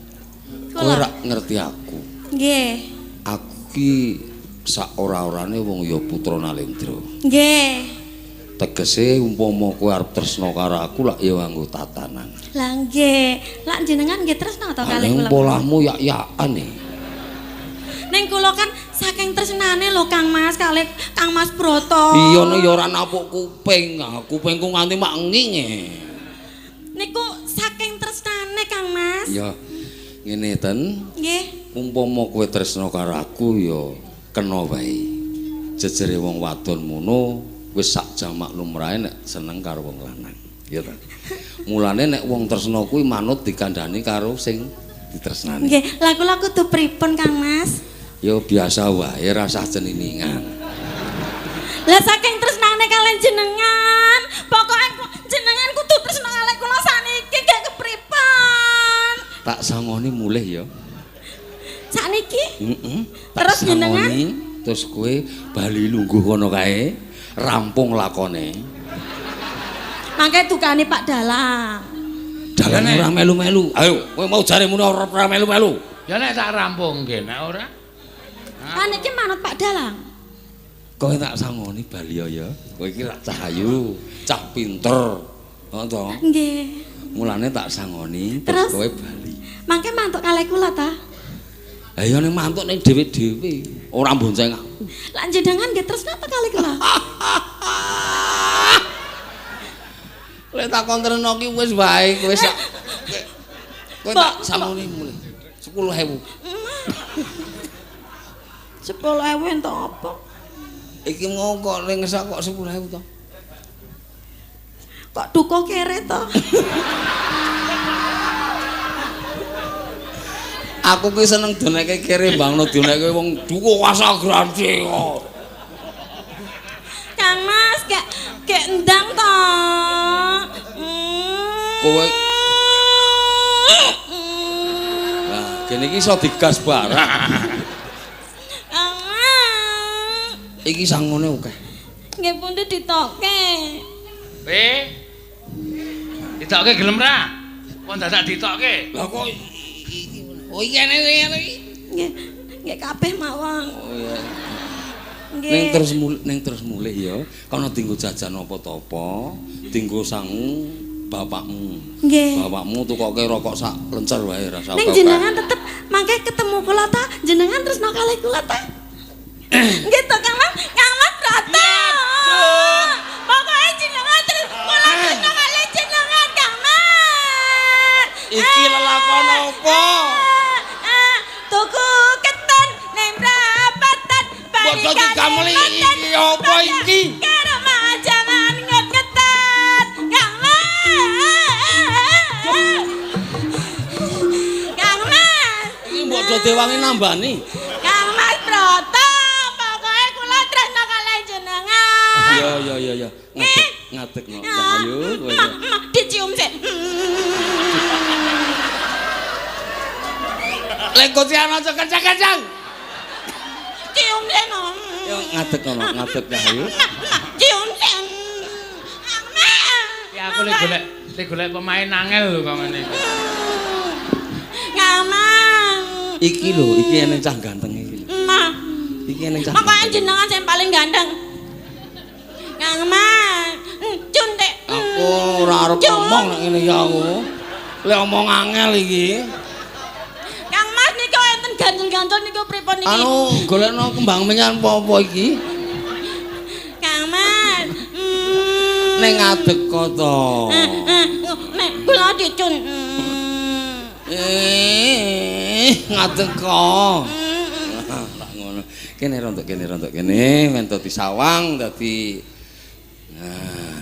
Kowe rak ngerti aku. Nggih. Aku ki sak ora-orane wong ya putra Nalendra. Nggih. Tegese umpama kowe arep tresna karo aku lak ya nganggo tatanan. Lah nggih. Lak jenengan nggih tresna to kalih kula. Ning polahmu yak-yakan e. Ning kula kan saking tresnane lho Kang Mas kalih Kang Mas Broto. Iya nek ya ora napuk kuping, kupingku nganti mak nginge. Niku saking tresnane Kang Mas. Ya ngene ten. Nggih. Umpama kowe tresna karo aku ya kena wae. Jejere wong wadon mono wis sak jamak lumrahe nek seneng karo wong lanang. Ya ta. Mulane nek wong tresna kuwi manut dikandhani karo sing ditresnani. Nggih, lha kula kudu pripun Kang Mas? Ya biasa wae, rasah ceniningan. Lah saking tresnane kalian jenengan, pokoke jenengan kudu tresna kalih kula saniki gak kepripun. Tak sangoni mulih ya. Sakniki? Heeh. Terus jenengan? Terus kowe bali lungguh kono kae, rampung lakone. Mangke dukane Pak Dalang. Dalang ora melu-melu. Ayo, kowe mau jare muni ora melu-melu. Ya nek tak rampung nggih nek ora. Lah niki manut Pak Dalang. Kowe tak sangoni bali ya. Kowe iki rak Cahayu, cah pinter. Heeh to? Nggih. Mulane tak sangoni terus kowe bali. Mangke mantuk kalih kula ta? Lah ya ning mantuk ning dhewe-dhewe, ora mbonceng aku. Lah jenengan nggih tresna ta kalih kula? Lek tak kontreno ki wis wae kowe sak kowe tak sangoni mulih 10.000. 10.000 entuk apa? Iki mau kok ning sak kok 10.000 to? Kok duka kere to? Aku ki seneng doneke kere bangno doneke wong duka kuasa grande kok. Kang Mas gak endang to. Kowe Lah, kene iki iso digas barang. Kang Mas. Iki sangone akeh. Nggih Nggih pundi ditokke? Pe. Ditokke gelem ra? Kok dadak ditokke? Lah kok oh iya ngene iki. Nggih, nggih kabeh mawon. Oh iya. Nggih. Ning terus mulih ya, kono dienggo jajan apa to apa, dienggo sangu bapakmu. Nggih. Bapakmu tukoke rokok sak lencer wae rasa. Ning jenengan tetep mangke ketemu kula ta, jenengan tresno kalih kula ta. Nggih to Kang Mas, Kang Mas Brata. Pokoke jenengan terus kula tresno kalih jenengan Kang Mas. Iki lelakon apa? Tuku keton ning prapatan Padha digameli iki apa iki? Karo majangan nget-ngetan Kang Mas. Kang Mas. Iki mbok do dewangi nambani. Kang Mas Broto, pokoke kula tresno kalih jenengan. Iya iya iya. Ngadeg ngadegno. Ayo kowe. Dicium sik. Lek kocian aja kencang-kencang. Cium sik no. Yo ngadeg kono, ngadeg ayo. Cium sik. Ya aku lek golek pemain angel lho kok ngene iki. Ngaman. Iki lho, iki eneng cah ganteng iki. Nah. Iki eneng cah. Pokoke jenengan sing paling ganteng. Ngaman. Cun tek. Aku ora arep ngomong nek ngene iki aku. Lek omong angel iki. Kang Mas niku enten ganjel-ganjel niku pripun niki? Anu golekno kembang menyan apa-apa iki. Kang Mas. Ning ngadeg kok to. Nek kula dicun. Ngadeg kok. Lah ngono. Kene rontok kene men dadi sawang dadi. Nah,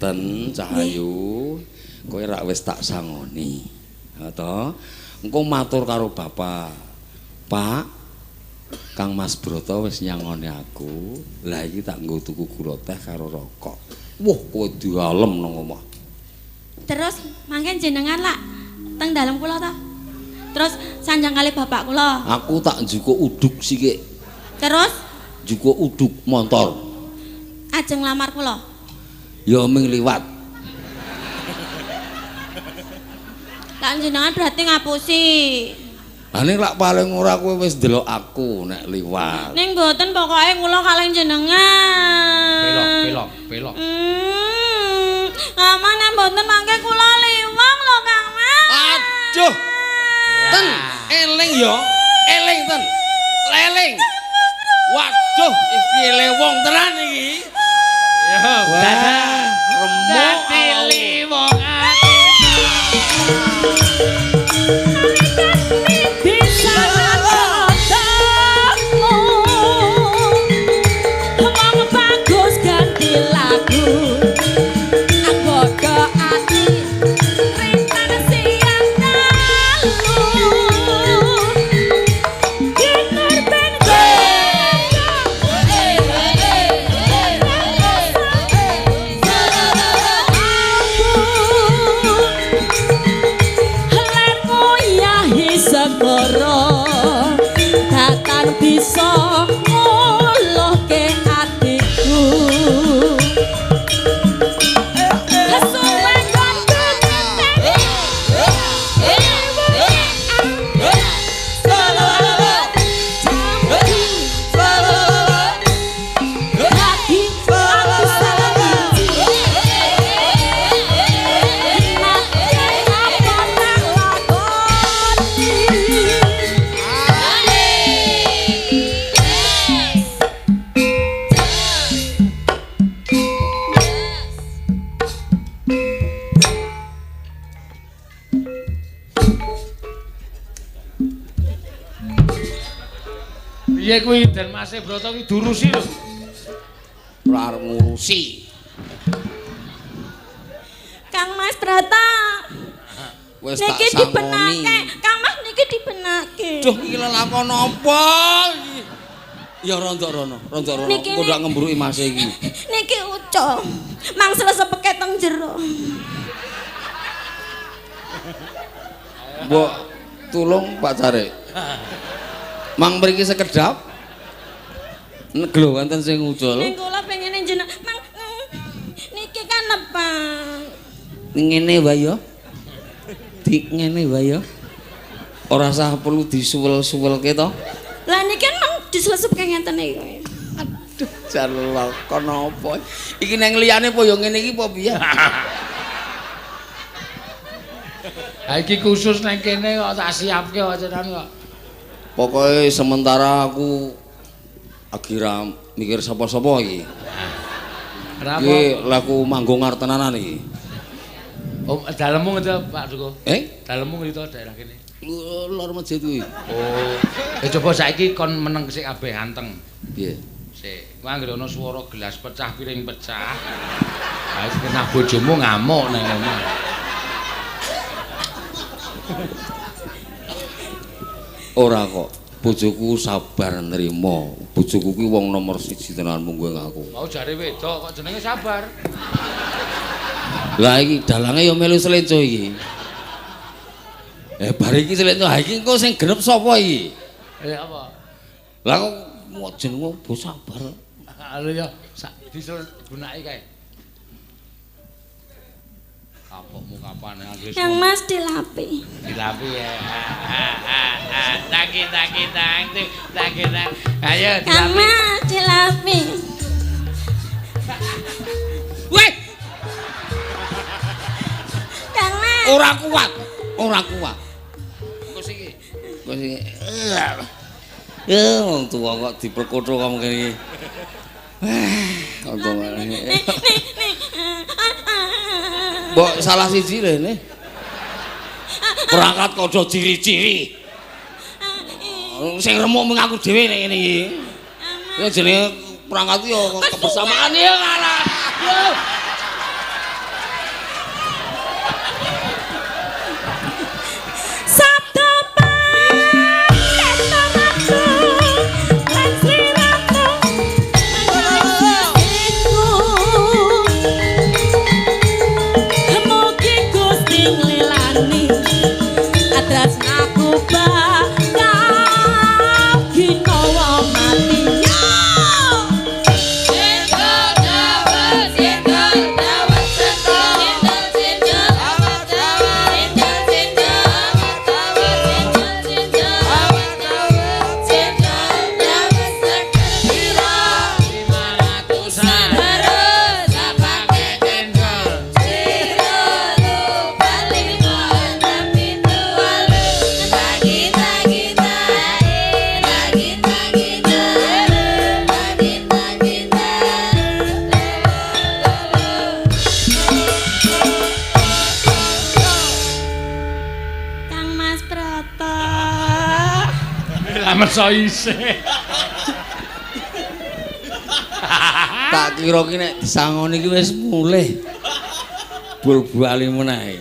ten Cahayu, kowe rak wis tak sangoni. Ha to? Engko matur karo bapak. Pak, Kang Mas Broto wis nyangoni aku. Lah iki tak nggo tuku gula teh karo rokok. Wah, kowe dialem nang omah. Terus mangke jenengan lak teng dalem kula ta? Terus sanjang kali bapak kula. Aku tak njukuk uduk sikik. Terus njukuk uduk montor. Ajeng lamar kula. Ya ming liwat. Lah jenengan berarti ngapusi. Lah ning lak paling ora kowe wis ndelok aku nek liwat. Ning mboten pokoke kula kalih jenengan. Pelok pelok pelok. Aman nek mboten mangke kula liwang lho Kang Mas. Aduh. Ten eling ya. Eling ten. Eling. Waduh, iki lewong tenan iki. Yo, dadah. Remuk Dadi liwong ati. Bisa ketemu. Wong bagus ganti lagu. Anggoda ati rintan siang dalu. Kitur ben datan bisa nguluhke atiku. Suwe kanthi Piye kuwi Den Mase Broto kuwi durusi lho. Ora arep ngurusi. Kang Mas Brata. Wis tak Niki sangoni. dibenake. Kang Mas niki dibenake. Duh iki lelakon apa iki? Ya rontok rono, rontok rono. Niki, Engko ndak ngembruki mase iki. Niki ucul. Mangsa sepeket teng jero. Mbok tulung Pak Carik. Mang mriki sekedap. Neglo wonten sing ucul. Ning kula pengen Ngene wae ya. Di ngene wae ya. Ora usah perlu disuwel-suwelke to. Lah niki kan mang diselesup kaya ngeten iki. Aduh, jalaka napa? Iki nang liyane apa ya ngene iki apa piye? Ha iki khusus nang kene kok tak siapke kok jenengan kok. Pokoke sementara aku lagi ra mikir sapa-sapa iki. Ora apa. Iki laku manggung arep tenanan iki. Oh, dalemmu ngendi Pak Duko? Eh? Dalemmu ngendi to daerah kene? Lor masjid kuwi. Oh. Coba saiki kon meneng sik kabeh anteng. Piye? Sik, kuwi anggere ana swara gelas pecah, piring pecah. Ha wis kena bojomu ngamuk nang omah. Ora kok. Bojoku sabar nrimo. Bojoku kuwi wong nomor 1 tenan munggo aku. Mau jare wedok kok jenenge sabar. Lah iki dalange ya melu selenco iki. Bar iki selenco, ha iki engko sing genep sapa iki? Apa? Lah kok jenenge bo sabar. Lha ya sak digunake kae. Kapokmu kapan anggere Yang Mas dilapi. Dilapi ya. Taki taki tang taki tang. Ayo Kang dilapi. Mas dilapi. Weh, Kang Mas. ora kuat. Ora kuat. Engko siki. Engko siki. Wong tuwa kok diperkotho kok ngene iki. Untung Nih, nih. Mbok salah siji rene. Perangkat kodho ciri-ciri. Sing remuk mung aku dhewe nek ngene iki. Ya jenenge perangkat yo kebersamaan ya ngalah. Yo. Sabda Pandeta Ratu lan Sri Ratu iku. Mugi Gusti nglilani tresnaku bakal ginawa mati. Kang Mas Broto. Lah meso isih. Tak kira ki nek disangoni ki wis mulih. Bul-bali meneh.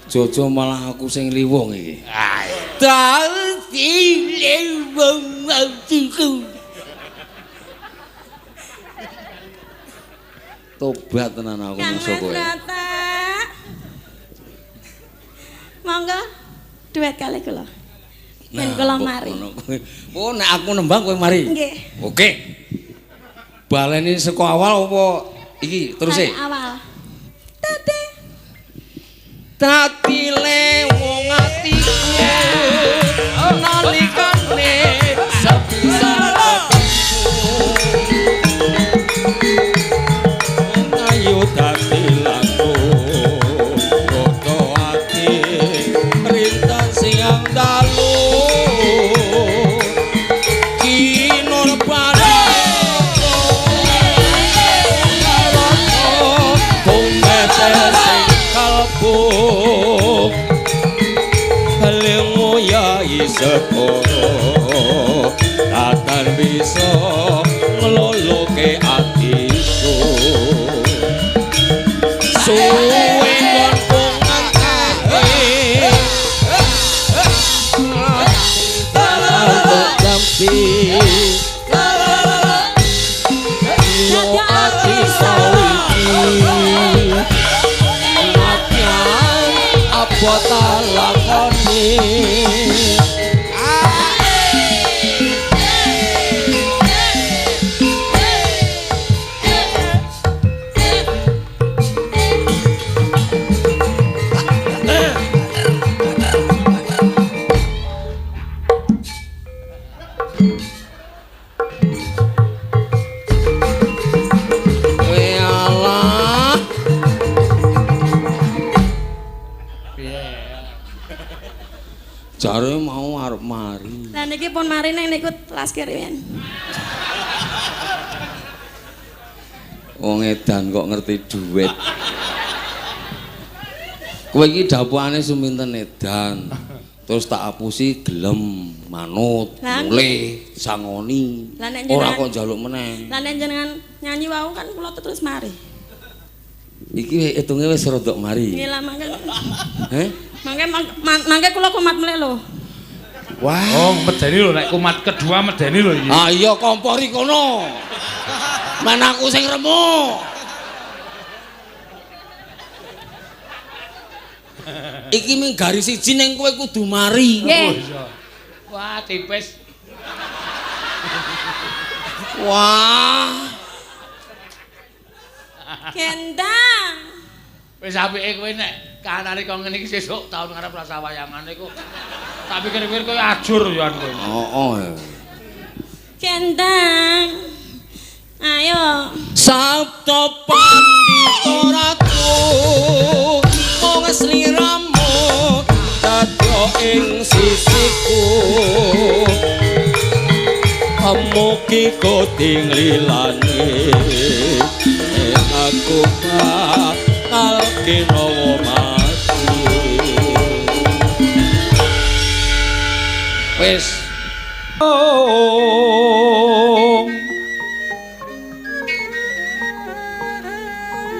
Jojo malah aku sing liwung iki. Dadi liwung atiku. Tobat tenan aku Kang musuh Mas kowe. Broto. Monggo duet kalih kula. Ben kula mari. Oh, nek aku nembang kowe mari. Nggih. Oke. Baleni saka awal apa iki terus e? Awal. Tete. Dadi wong atiku nalikane sepisan ayo dadi laku roto ati rintan siang dalu kinur pada Seporo tatan bisa ngloloke atiku suwe kon ngangkake jampi yo ati sawiki nadyan apa ta lakoni. Niki pun mari nang niku telas kirian. Wong edan kok ngerti duit. Kowe iki dapukane suminten edan. Terus tak apusi gelem manut, mulih sangoni. Ora kok njaluk meneh. Lah nek jenengan nyanyi wau kan kula terus mari. Iki hitunge wis rodok mari. Nggih lah mangke. Heh? Mangke kula kumat meleh lho. Wah. Oh, medeni lho nek kumat kedua medeni lho iki. Ah iya kompori kono. Men aku sing remuk. Iki ming garis siji ning kowe kudu mari. Nggih. Wah, tipis. Wah. Gendang. Wis apike kowe nek kahanane kok ngene iki sesuk taun ngarep rasa wayangane iku. Tak pikir-pikir kowe ajur ya kowe. Heeh. Gendang. Ayo. Sabda Pandita Ratu mung sliramu dadya ing sisiku. Amugi koding lilane aku bakal kinawa mati. Wis.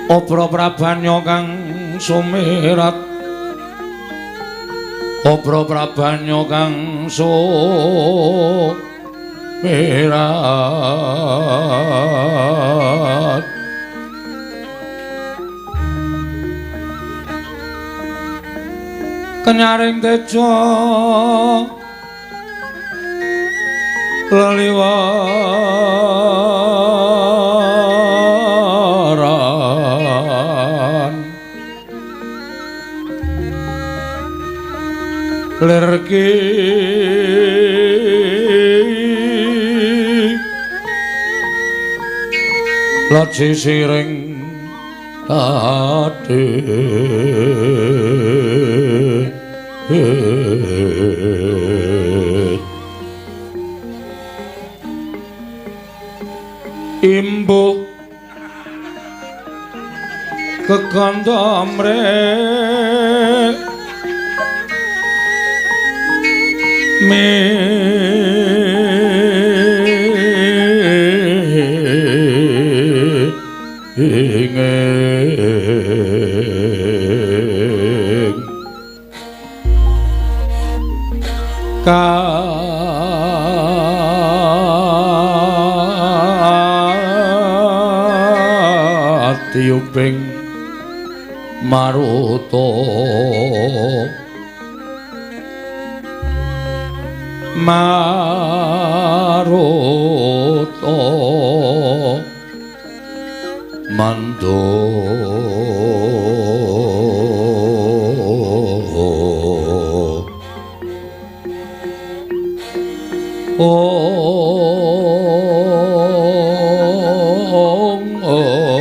Obro prabanya kang sumirat, obro prabanya kang sumirat, kenyaring tejo leliwaran lerki laji siring tadi imbuh kekandha mrek ming katiyuping maruta maruta mando ong ong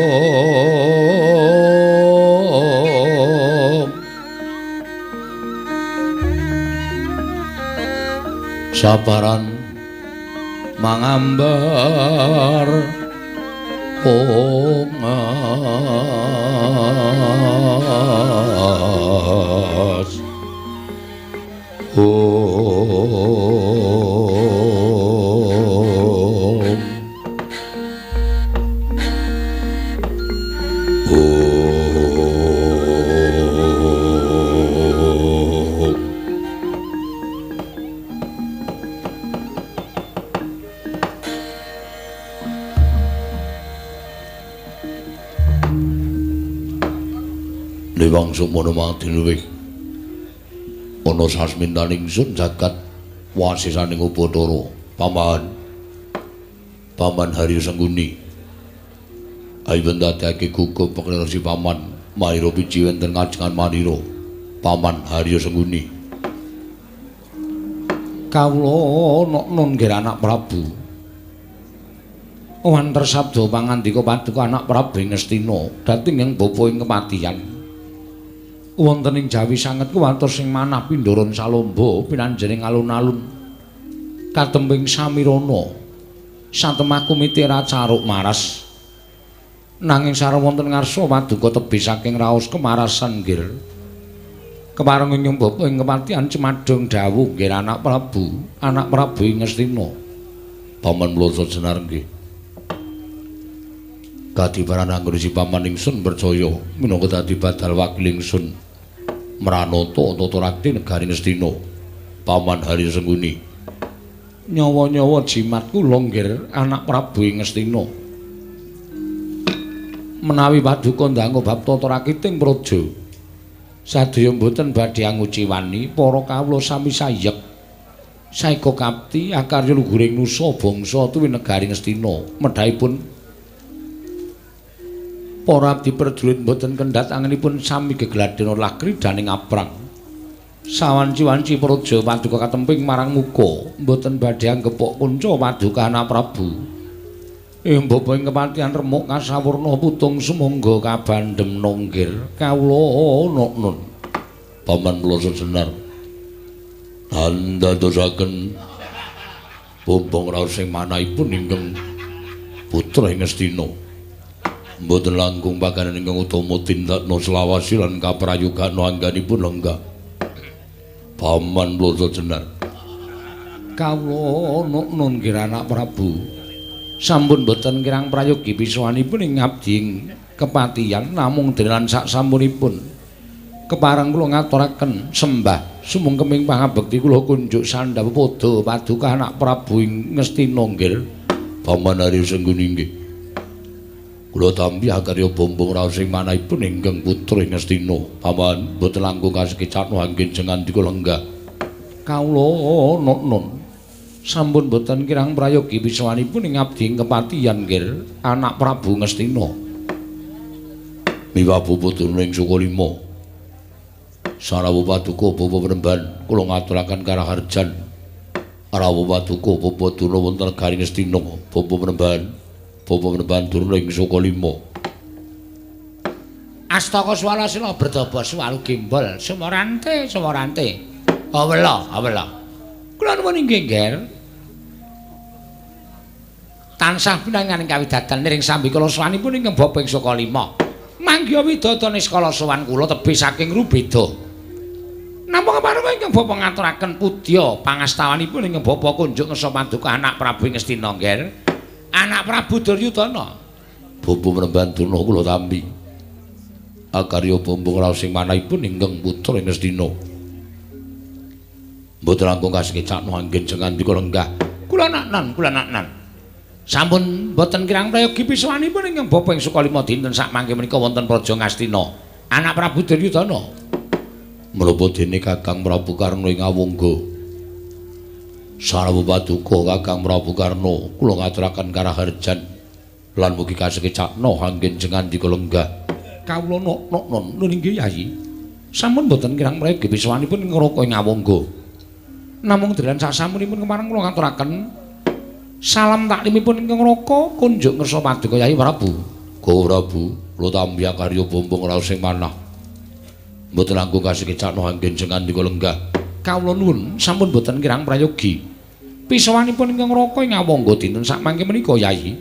sabaran mangambar ongas om om. Dewang Sukmana mangdiluwih ana sasmintaning ingsun jagat wasisaning Upacara Paman Paman Haryo Sengguni ayo ndadekake gugup peklersi Paman Manira piji wonten ngajengan Manira Paman Haryo Sengguni kawula nun nggih anak Prabu wanter sabda pangandika paduka anak Prabu ing Ngastina dhateng ing bapa ing kepatihan wonten ing Jawi sanget kuwatos sing manah pindharan salomba pinanjening alun-alun Katembing samirana satemah kumitira caruk maras. Nanging sareng wonten ngarsa paduka tebih saking raos kemarasan nggir. Kepareng ing bapa ing kepatihan cemadhong dawuh nggir anak Prabu ing Ngastina. Paman Mlasa Jenar nggih. Kadiparan anggone paman ingsun percaya minangka dadi badal wakil ingsun mranata tata rakti negari Ngastina. Paman Hari Sengkuni. Nyawa-nyawa jimat kula nggir anak Prabu ing Ngastina. Menawi paduka ndangu bab tata rakiting praja sadaya mboten badhe anguciwani para kawula sami sayek saeka kapti akarya luhuring nusa bangsa tuwi negari Ngastina. Medhahipun para abdi prajurit mboten kendhat angenipun sami gegladhen lakri daning aprang. Sawanci-wanci praja paduka katemping marang muka mboten badhe anggepok kunca paduka anak Prabu. Ing bapa ing kepatihan remuk kasawurna putung sumangga kabandhem nonggir kawula nun. Paman Mlasa Jenar andadosaken bumbung raos sing manahipun ingkang putra ing Ngastina. Mboten langkung pakanan ingkang utama tindakna selawasi lan kaprayogana angganipun lenggah. Paman Mlasa Jenar kawula nun nggih anak Prabu. Sampun boten kirang prayogi pisuwanipun ing ngabdi ing kepatihan namung dene lan sak sampunipun kepareng kula ngaturaken sembah sumungkeming pangabekti kula kunjuk sandhap padha paduka anak Prabu ing Ngastina nggih. Paman Hari Sengkuni nggih. Kula tampi akarya bombong raos sing manahipun ingkang putra ing Ngastina. Paman boten langkung kasekecakno anggen jengandika lenggah. Kawula nun sampun boten kirang prayogi pisuwanipun ing ngabdi ing kepatihan nggih anak Prabu Ngastina. Miwah bapa durna ing Sukalima. Sarawuh paduka bapa Premban kula ngaturaken karaharjan. Rawuh paduka bapa durna wonten negari Ngastina. Bapa Premban durna ing Sukalima. Astaka swara sila berdaba swalu gembol sumorante sumorante. Awela awela. Kula nuwun inggih nggih. Tansah pinangan ing kawidatan niring sambikala sowanipun ingkang bapa ing Sukalima. Manggiha widodane skala sowan kula tebih saking rubeda. Napa kepareng ingkang bapa ngaturaken pudya pangastawanipun ingkang bapa kunjuk ngersa paduka anak Prabu ing Ngastina nggih. Anak Prabu Duryudana. Bapa Premban Durna kula tampi. Akarya bumbung raos sing manahipun ingkang putra ing Ngastina. Mboten langkung kasekecakno anggen jengandika lenggah. Kula naknan, kula naknan. Sampun boten kirang prayogi pisuwanipun ingkang bapa ing Sukalima dinten sakmangke menika wonten Praja Ngastina. Anak Prabu Duryudana. Menapa dene Kakang Prabu Karna ing Awangga? Sarawuh paduka Kakang Prabu Karna, kula ngaturaken karaharjan lan mugi kasekecakno anggen jengandika lenggah. Kawula nok-nok nun inggih Yayi. Sampun boten kirang prayogi pisuwanipun ing Raka ing Awangga. Namung dalan sasampunipun kepareng kula ngaturaken salam taklimipun ingkang Raka kunjuk ngersa paduka Yayi Prabu. Go Prabu, kula tampi akarya bumbung raos sing manah. Mboten langkung kasekecakno anggen jengandika lenggah. Kawula nuwun sampun boten kirang prayogi. Pisuwanipun ingkang Raka ing Awangga dinten sakmangke menika Yayi.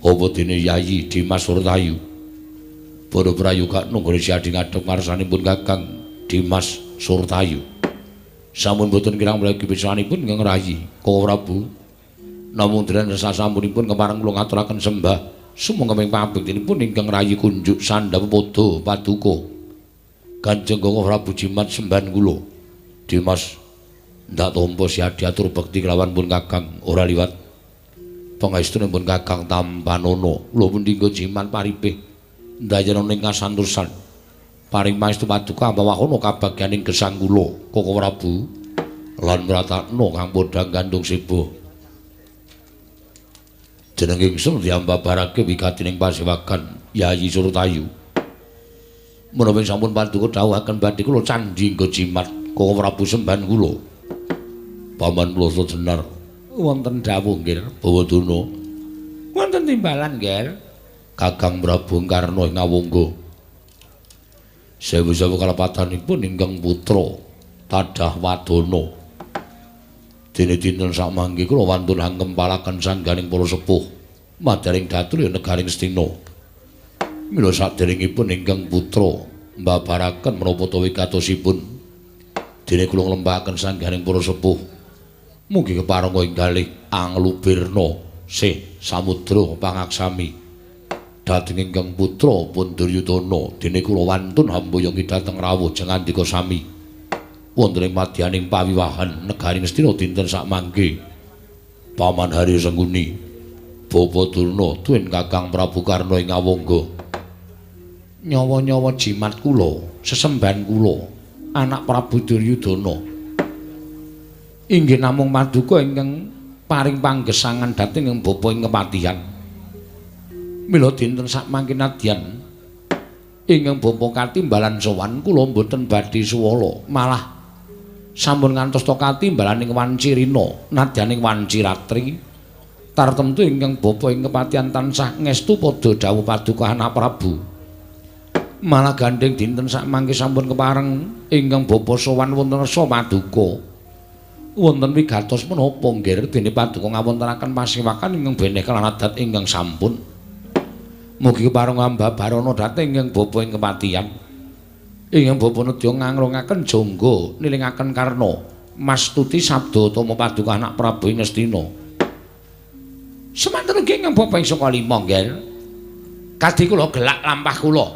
Apa dene Yayi Dimas Surtayu? Para prayogakno nggone siadi ngadhep ngarsanipun Kakang Dimas Surtayu. Sampun boten kirang prayogi pisuwanipun ingkang rayi. Koko Prabu. Namung dene sasampunipun kepareng kula ngaturaken sembah sumangga pangabektinipun ingkang rayi kunjuk sandhap padha paduka. Kanjeng Koko Prabu Jimat sembahan kula. Dimas ndak tampa siadi atur bekti kelawan pun Kakang ora liwat pangaestunipun Kakang tampanana. Kula pundi nggo jimat paripih ndayana ing kasantosan. Paring pangestu paduka ambawahono kabagyaning gesang kula Koko Prabu lan mratakno kang padha gandung seba. Jeneng ingsun diambabarake wigatining pasewagan Yayi Surtayu. Menawi sampun paduka dawuhaken badhe kula candhi nggo jimat Koko Prabu sembahan kula. Paman Mlasa Jenar wonten dawuh nggih Bawadana. Wonten timbalan nggih Kakang Prabu Karna ing Awangga. Sewu-sewu kalepatanipun ingkang putra Tadah Wadana. Dene dinten sakmangke kula wantun angkempalaken sangganing para sepuh madaring datur ya negaring Astina. Mila saderengipun ingkang putra mbabaraken menapa ta wigatosipun dene kula nglembahaken sangganing para sepuh. Mugi keparengga ing galih anglubirna sih samudra pangaksami dhateng ingkang putra pun Duryudana. Dene kula wantun hamboyongi dhateng rawuh jengandika sami wonten ing madyaning pawiwahan negaring Astina dinten sakmangke. Paman Hari Sengkuni, Bapa Durna tuwin Kakang Prabu Karna ing Awangga. Nyawa-nyawa jimat kula, sesembahan kula, anak Prabu Duryudana inggih namung paduka ingkang paring panggesangan dhateng ing bapa ing kepatihan. Mila dinten sakmangke nadyan ingkang bapa katimbalan sowan kula mboten badhe suwala, malah sampun ngantos ta katimbalaning wanci rina nadyaning wanci ratri. Tartemtu ingkang bapa ing kepatihan tansah ngestu padha dawuh paduka anak Prabu. Malah gandheng dinten sakmangke sampun kepareng ingkang bapa sowan wonten resa paduka. Wonten wigatos menapa nggih dene paduka ngawontenaken pasewakan ingkang beneh kelan adat ingkang sampun. Mugi kepareng ambabarana dhateng ingkang bapa ing kepatihan. Ingkang bapa nedya ngangrungaken jangga nilingaken karna mastuti sabda utama paduka anak Prabu ing Astina. Semanten ugi ingkang bapa ing saka lima nggih. Kadhi kula gelak lampah kula.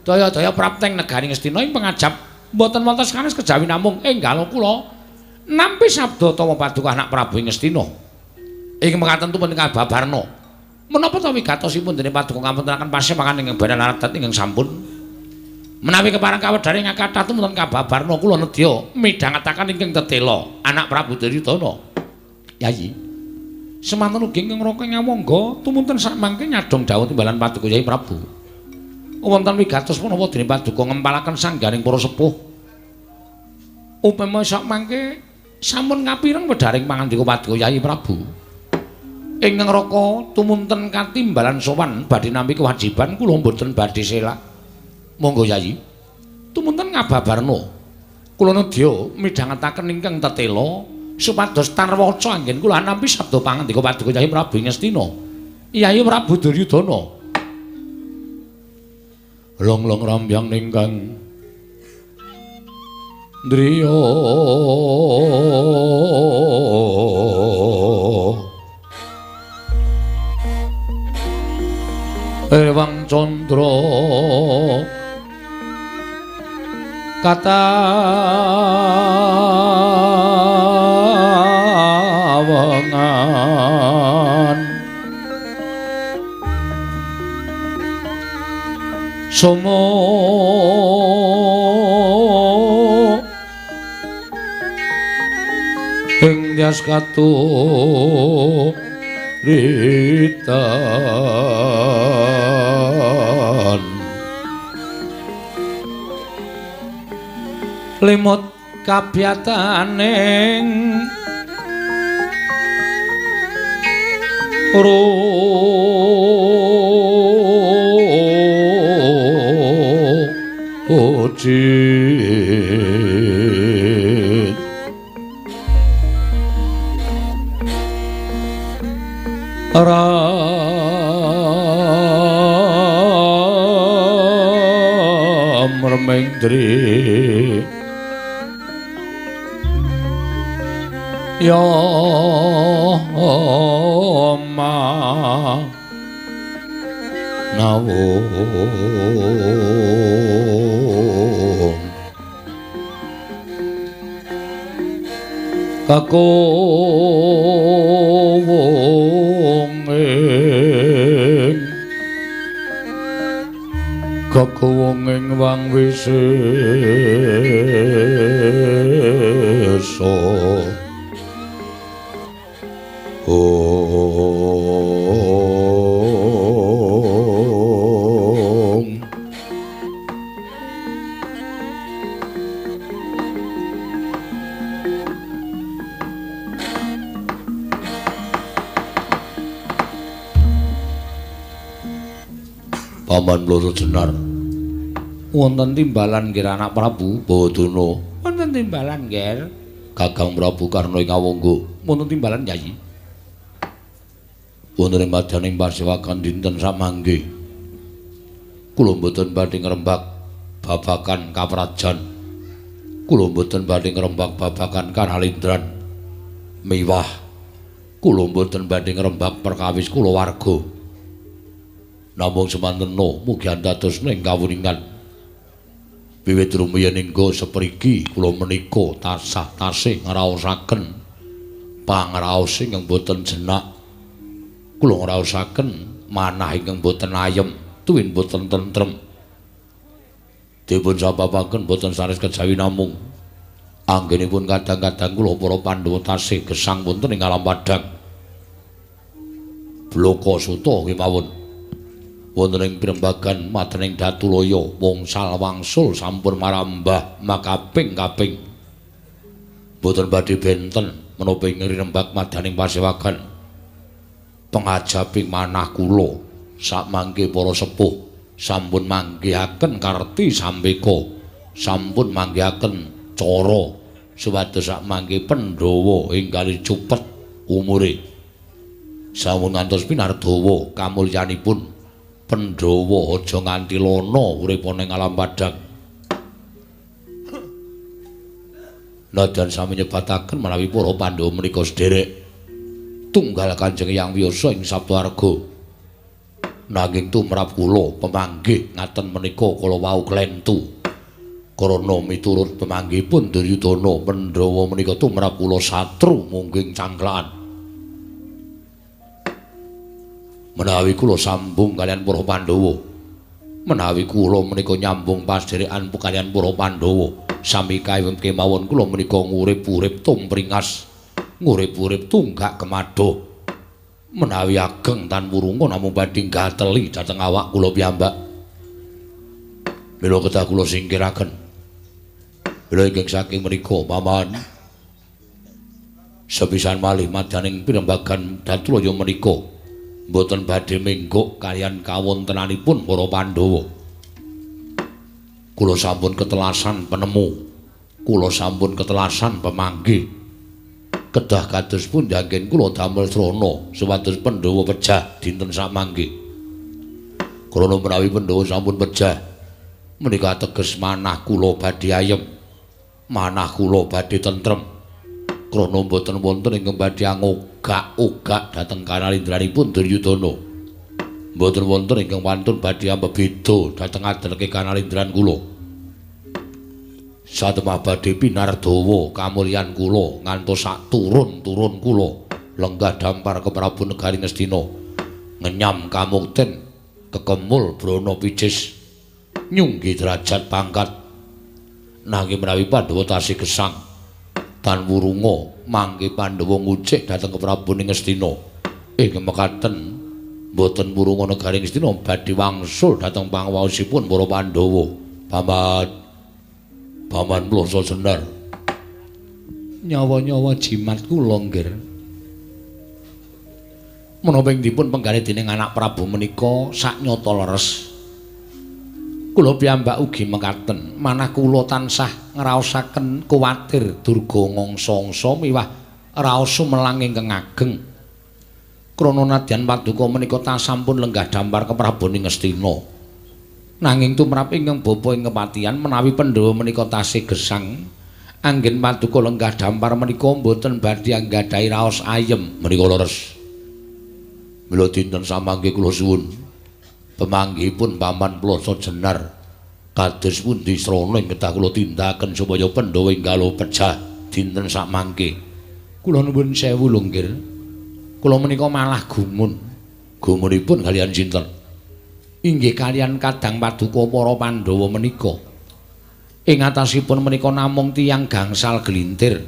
Daya-daya prapteng negaring Astina ing pangajap mboten wonten sanes kejawi namung enggal kula nampi sabda utama paduka anak Prabu ing Astina. Ing mekaten punika babarna. Menapa ta wigatosipun dene paduka ngawontenaken pasewakan ingkang banan adat ingkang sampun? Menawi kepareng kawedhare ngakathah tumunten kababarna kula nedya midhangetaken ingkang tetela anak Prabu Duryudana. Yayi. Semanten ugi ingkang Raka Ngawangga tumunten sakmangke nyadhong dawuh timbalan paduka Yayi Prabu. Wonten wigatos menapa dene paduka ngempalaken sangganing para sepuh. Upama sakmangke sampun kapireng wedharing pangandika paduka Yayi Prabu. Ingkang Raka tumunten katimbalan sowan badhe nampi kewajiban kula mboten badhe selak. Monggo Yayi. Tumunten ngababarna. Kula nedya midhangetaken ingkang tetela supados tarwaca anggen kula nampi sabda pangandika paduka Yayi Prabu ing Astina. Yayi Prabu Duryudana. Long-long rambyang ningkang driya Ewang Candra katawengan somo ing dyas katuritan limut kabyataning rujit ram remendri ya ma nawung kakowong ing kakowong ing wang wisesa. Om Paman Bloro Jenar wonten timbalan nggih anak Prabu Bawadana. Wonten timbalan nggih. Kakang Prabu Karna ing Awangga. Wonten timbalan Yayi. Wonten ing madyaning pasewakan dinten samangke. Kula mboten badhe ngrembak babagan kaprajan. Kula mboten badhe ngrembak babagan kanalindran. Miwah kula mboten badhe ngrembak perkawis kulawarga. Namung semantena mugi andados ing kawuningan. Wiwit rumiyin hingga sepriki kula menika tansah tasih ngraosaken pangraos ingkang boten jenak. Kula ngraosaken manah ingkang boten ayem tuwin boten tentrem. Dipun sababaken boten sanes kejawi namung anggenipun kadang-kadang kula para Pandhawa tasih gesang wonten ing alam padhang. Bloko suta kemawon. Wonten ing pirembagan madyaning Datulaya wongsal wangsul sampun marambah makaping-kaping. Boten badhe benten menapa ing rirembag madyaning pasewagan. Pengajaping manah kula sakmangke para sepuh sampun manggihaken karti sambeka, sampun manggihaken cara supados sakmangke Pandhawa enggal cupet umure. Sampun ngantos pinardawa kamulyanipun Pandhawa aja nganti lana urip ana ing alam padhang. Nadyan sami nyebataken menawi para Pandhawa menika sederek tunggal Kanjeng Hyang Wiyasa ing Saptaarga. Nanging tumrap kula pemanggih ngaten menika kala wau klentu. Karana miturut pemanggihipun Duryudana Pandhawa menika tumrap kula satru mungging cangklakan. Menawi kula sambung kaliyan para Pandhawa, menawi kula menika nyambung pasdherekan kaliyan para Pandhawa, sami kemawon kula menika ngurip-urip tumpringas, ngurip-urip tunggak kemadha. Menawi ageng tan wurunga namung badhe gateli dhateng awak kula piyambak. Mila kedah kula singkiraken. Mila ingkang saking menika paman sepisan malih madyaning pirembagan Datulaya menika mboten badhe menggok kaliyan kawontenanipun para Pandhawa. Kula sampun ketelasan penemu, kula sampun ketelasan pemanggih. Kedah kados pundi anggen kula damel srana supados Pandhawa pejah dinten samangke. Krana menawi Pandhawa sampun pejah, menika teges manah kula badhe ayem, manah kula badhe tentrem. Krana mboten wonten ingkang badhe angogak-ogak dhateng kanalindranipun Duryudana. Mboten wonten ingkang wantun badhe ambebeda dhateng adeleke kanalindran kula. Satemah badhe pinardawa kamulyan kula ngantos sak turun-turun kula lenggah dampar ke Prabu Negari Ngastina, ngenyam kamukten kekemul brana picis nyunggi derajat pangkat. Nanging menawi Pandhawa tasih gesang tan wurunga mangke Pandhawa ngucik dhateng ke Prabu Ngastina, ing mekaten mboten wurunga Negari Ngastina badhe wangsul dhateng pangwaosipun para Pandhawa. Paman Paman Ploso Jenar, nyawa-nyawa jimat kula nggir. Menapa ing dipun penggalih dening anak Prabu menika saknyata leres. Kula piyambak ugi mekaten, manah kula tansah ngraosaken kuwatir durga ngangsa-angsa miwah raos sumelang ingkang ageng. Krana nadyan paduka menika tansah sampun lenggah dampar ke Prabu Ngastina. Nanging tumrap ingkang bapa ing kepatihan menawi Pandhawa menika tasih gesang, anggen paduka lenggah dampar menika mboten badhe anggadhahi raos ayem menika leres. Mila dinten samangke kula suwun pemanggihipun Paman Ploso Jenar kados pundi srana ing kedah kula tindakaken supaya Pandhawa enggal pejah dinten samangke. Kula nuwun sewu lho nggir. Kula menika malah gumun. Gumunipun kaliyan sinten? Inggih kaliyan kadang paduka para Pandhawa menika. Ing atasipun menika namung tiyang gangsal gelintir.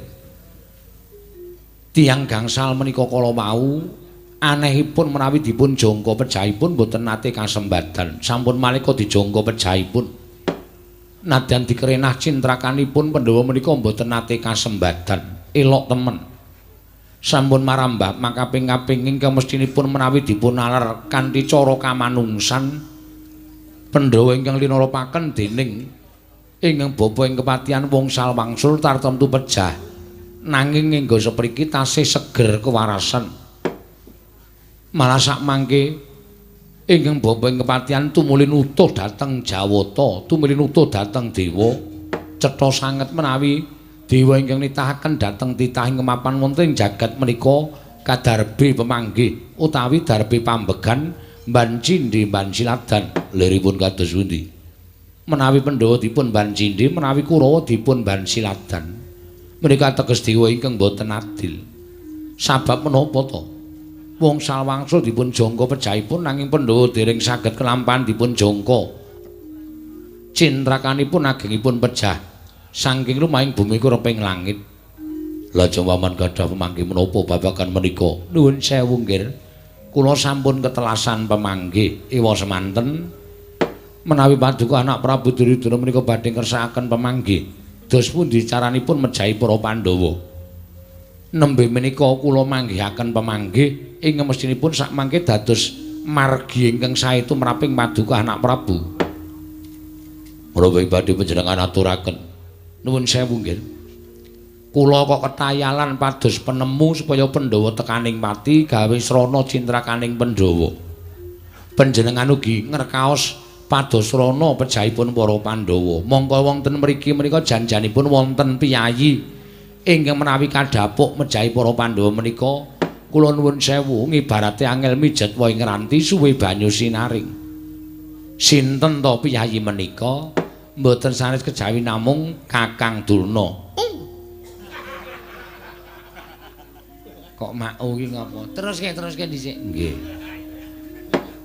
Tiyang gangsal menika kala wau anehipun menawi dipun jangka pejahipun mboten nate kasembadan. Sampun malika dijangka pejahipun. Nadyan dikerenah cintrakanipun Pandhawa menika mboten nate kasembadan. Elok temen. Sampun marambah makaping-kaping ingkang mestinipun menawi dipun nalar kanthi cara kamanungsan Pandhawa ingkang linarapaken dening ingkang bapa ing kepatihan wongsal wangsul tartemtu pejah. Nanging nganggo sepriki tasih seger kewarasan. Malah sak mangke ingkang bapa ing kepatihan tumuli nutuh dhateng Jawata, tumuli nutuh dhateng dewa. Cetha sanget menawi dewa ingkang nitahaken dhateng titahing kemapan wonten ing jagat menika kadarbe pemanggih utawi darbe pambegan mban cindhe mban siladan. Liripun kados pundi? Menawi Pandhawa dipun mban cindhe, menawi Kurawa dipun mban siladan. Menika teges dewa ingkang boten adil. Sabab menapa to? Wong salwangsul dipun jangka pejahipun nanging Pandhawa dereng saged kelampahan dipun jangka. Cintrakanipun agengipun pejah saking lumahing bumi kureping langit. Lajeng paman gadah pemanggih menapa babagan menika? Nuwun sewu nggih. Kula sampun ketelasan pemanggih ewa semanten menawi paduka anak Prabu Duryudana menika badhe ngersakaken pemanggih. Dos pundi caranipun mejahi para Pandhawa? Nembe menika kula manggihaken pemanggih ing mestinipun sakmangke dados margi ingkang sae tumraping paduka anak Prabu. Menapa badhe panjenengan aturaken? Nuwun sewu nggih. Kula kok ketayalan pados penemu supaya Pandhawa tekaning pati gawe srana cintrakaning Pandhawa. Panjenengan ugi ngrekaos pados srana pejahipun para Pandhawa. Mongko wonten mriki menika janjanipun wonten piyayi ingkang menawi kadhapuk mejahi para Pandhawa menika kula nuwun sewu ngibarate angel mijet wae ngranti suwe banyu sinaring. Sinten to piyayi menika? Mboten sanes kejawi namung Kakang Durna. Kok mau iki ngapa? Teruske dhisik. Nggih.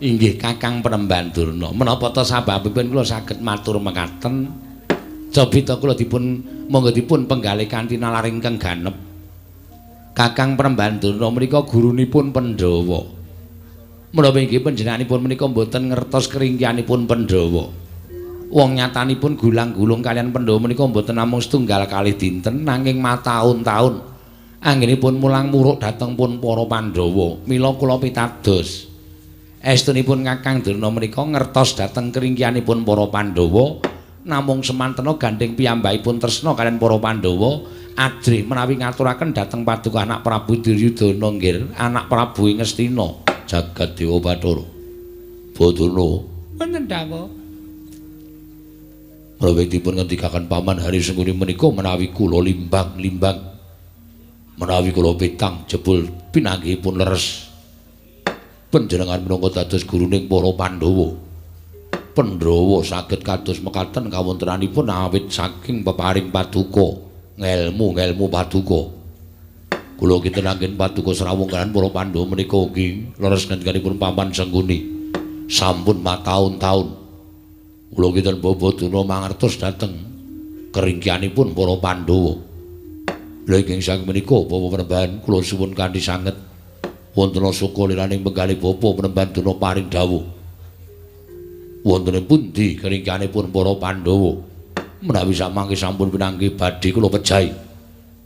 Inggih Kakang Penemban Durna. Menapa to sababipun kula saged matur mekaten? Jabita kula dipun monggo dipun penggalih kanthi nalar ingkang ganep. Kakang Penemban Durna menika gurunipun Pandhawa. Menapa inggih panjenenganipun menika mboten ngertos keringkianipun Pandhawa. Wong nyatanipun gulang-gulung kalian Pandhawa menika mboten namung setunggal kalih dinten nanging mataun-taun. Anggenipun mulang muruk dhateng pun para Pandhawa. Mila kula pitados. Estunipun Kakang Durna menika ngertos dhateng keringkianipun para Pandhawa, namung semantena gandheng piyambakipun tresna kaliyan para Pandhawa, ajrih menawi ngaturaken dhateng paduka anak Prabu Duryudana nggih, anak Prabu ing Ngastina, jagat Dewa Bathara. Badana wonten dawuh. Menawi dipun ngendikaken Paman Hari Sengkuni menika menawi kula limbang-limbang, menawi kula petang jebul pinanggihipun leres. Panjenengan minangka dados guruning para Pandhawa. Pandhawa saged kados mekaten kawontenanipun awit saking peparing paduka, ngelmu-ngelmu paduka. Kula kinten anggen paduka srawung kaliyan para Pandhawa menika ugi leres ngendikanipun Paman Sengkuni. Sampun mataun-taun kula kinten Bapa Durna mangertos dhateng keringkianipun para Pandhawa. Lha ingkang saking menika Bapak Penemban kula suwun kanthi sanget wonten suka liraning penggalih Bapak Penemban Durna paring dawuh. Wonten pundi keringkianipun para Pandhawa? Menawi samangke sampun pinanggih badhe kula pejahi.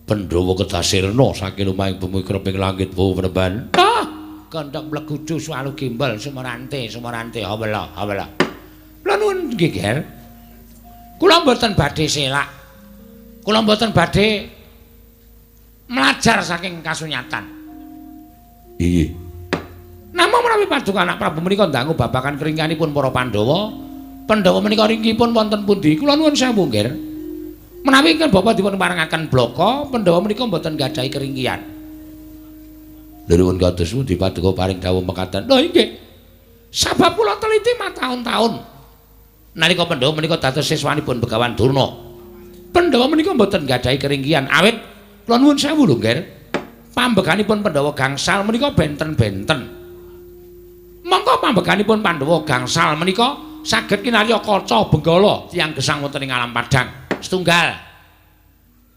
Pandhawa kedah sirna saking lumahing bumi kreping langit Bapak Penemban. Ah, kandhak mlegudu suwalu gimbal sumarante sumarante hawela hawela. Kula nuwun nggih, Ger. Kula mboten badhe selak. Kula mboten badhe mlajar saking kasunyatan. Inggih. Namung menawi paduka anak Prabu menika ndangu babagan keringkianipun para Pandhawa, Pandhawa menika ringkihipun wonten pundi? Kula nuwun sewu, Nggih. Menawi ingkang bapa dipun parengaken blaka, Pandhawa menika mboten gadhahi keringkian. Lha nuwun kados pundi paduka paring dawuh mekaten? Lho inggih. Sabab kula teliti mataun-taun. Nalika Pandhawa menika dados siswanipun Begawan Durna. Pandhawa menika mboten gadhahi keringkian awit kula nuwun sewu lho, Nggih. Pambeganipun Pandhawa gangsal menika benten-benten. Mongko pambeganipun Pandhawa gangsal menika saged kinarya kaca benggala tiyang gesang wonten ing alam padhang. Setunggal.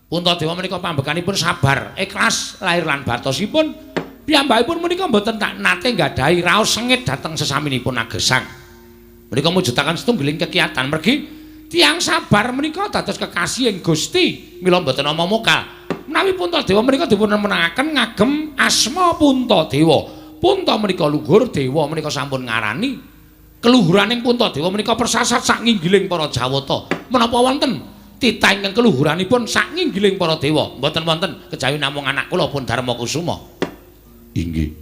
Puntadewa menika pambeganipun sabar, ikhlas lahir lan batosipun. Piyambakipun menika mboten tak nate nggadahi raos sengit dhateng sesaminipun agesang. Menika mujudaken setunggiling kekiatan mergi tiyang sabar menika dados kekasihing Gusti, mila mboten ana mokal. Menawi Puntadewa menika dipun menangaken ngagem asma Puntadewa. Punta menika luhur, dewa menika sampun ngarani. Keluhuraning Puntadewa menika persasat sak nginggiling para Jawata. Menapa wonten Titah ingkang keluhuranipun sak nginggiling para dewa. Mboten wonten kejawi namung anak kula pun Darma Kusuma. Inggih.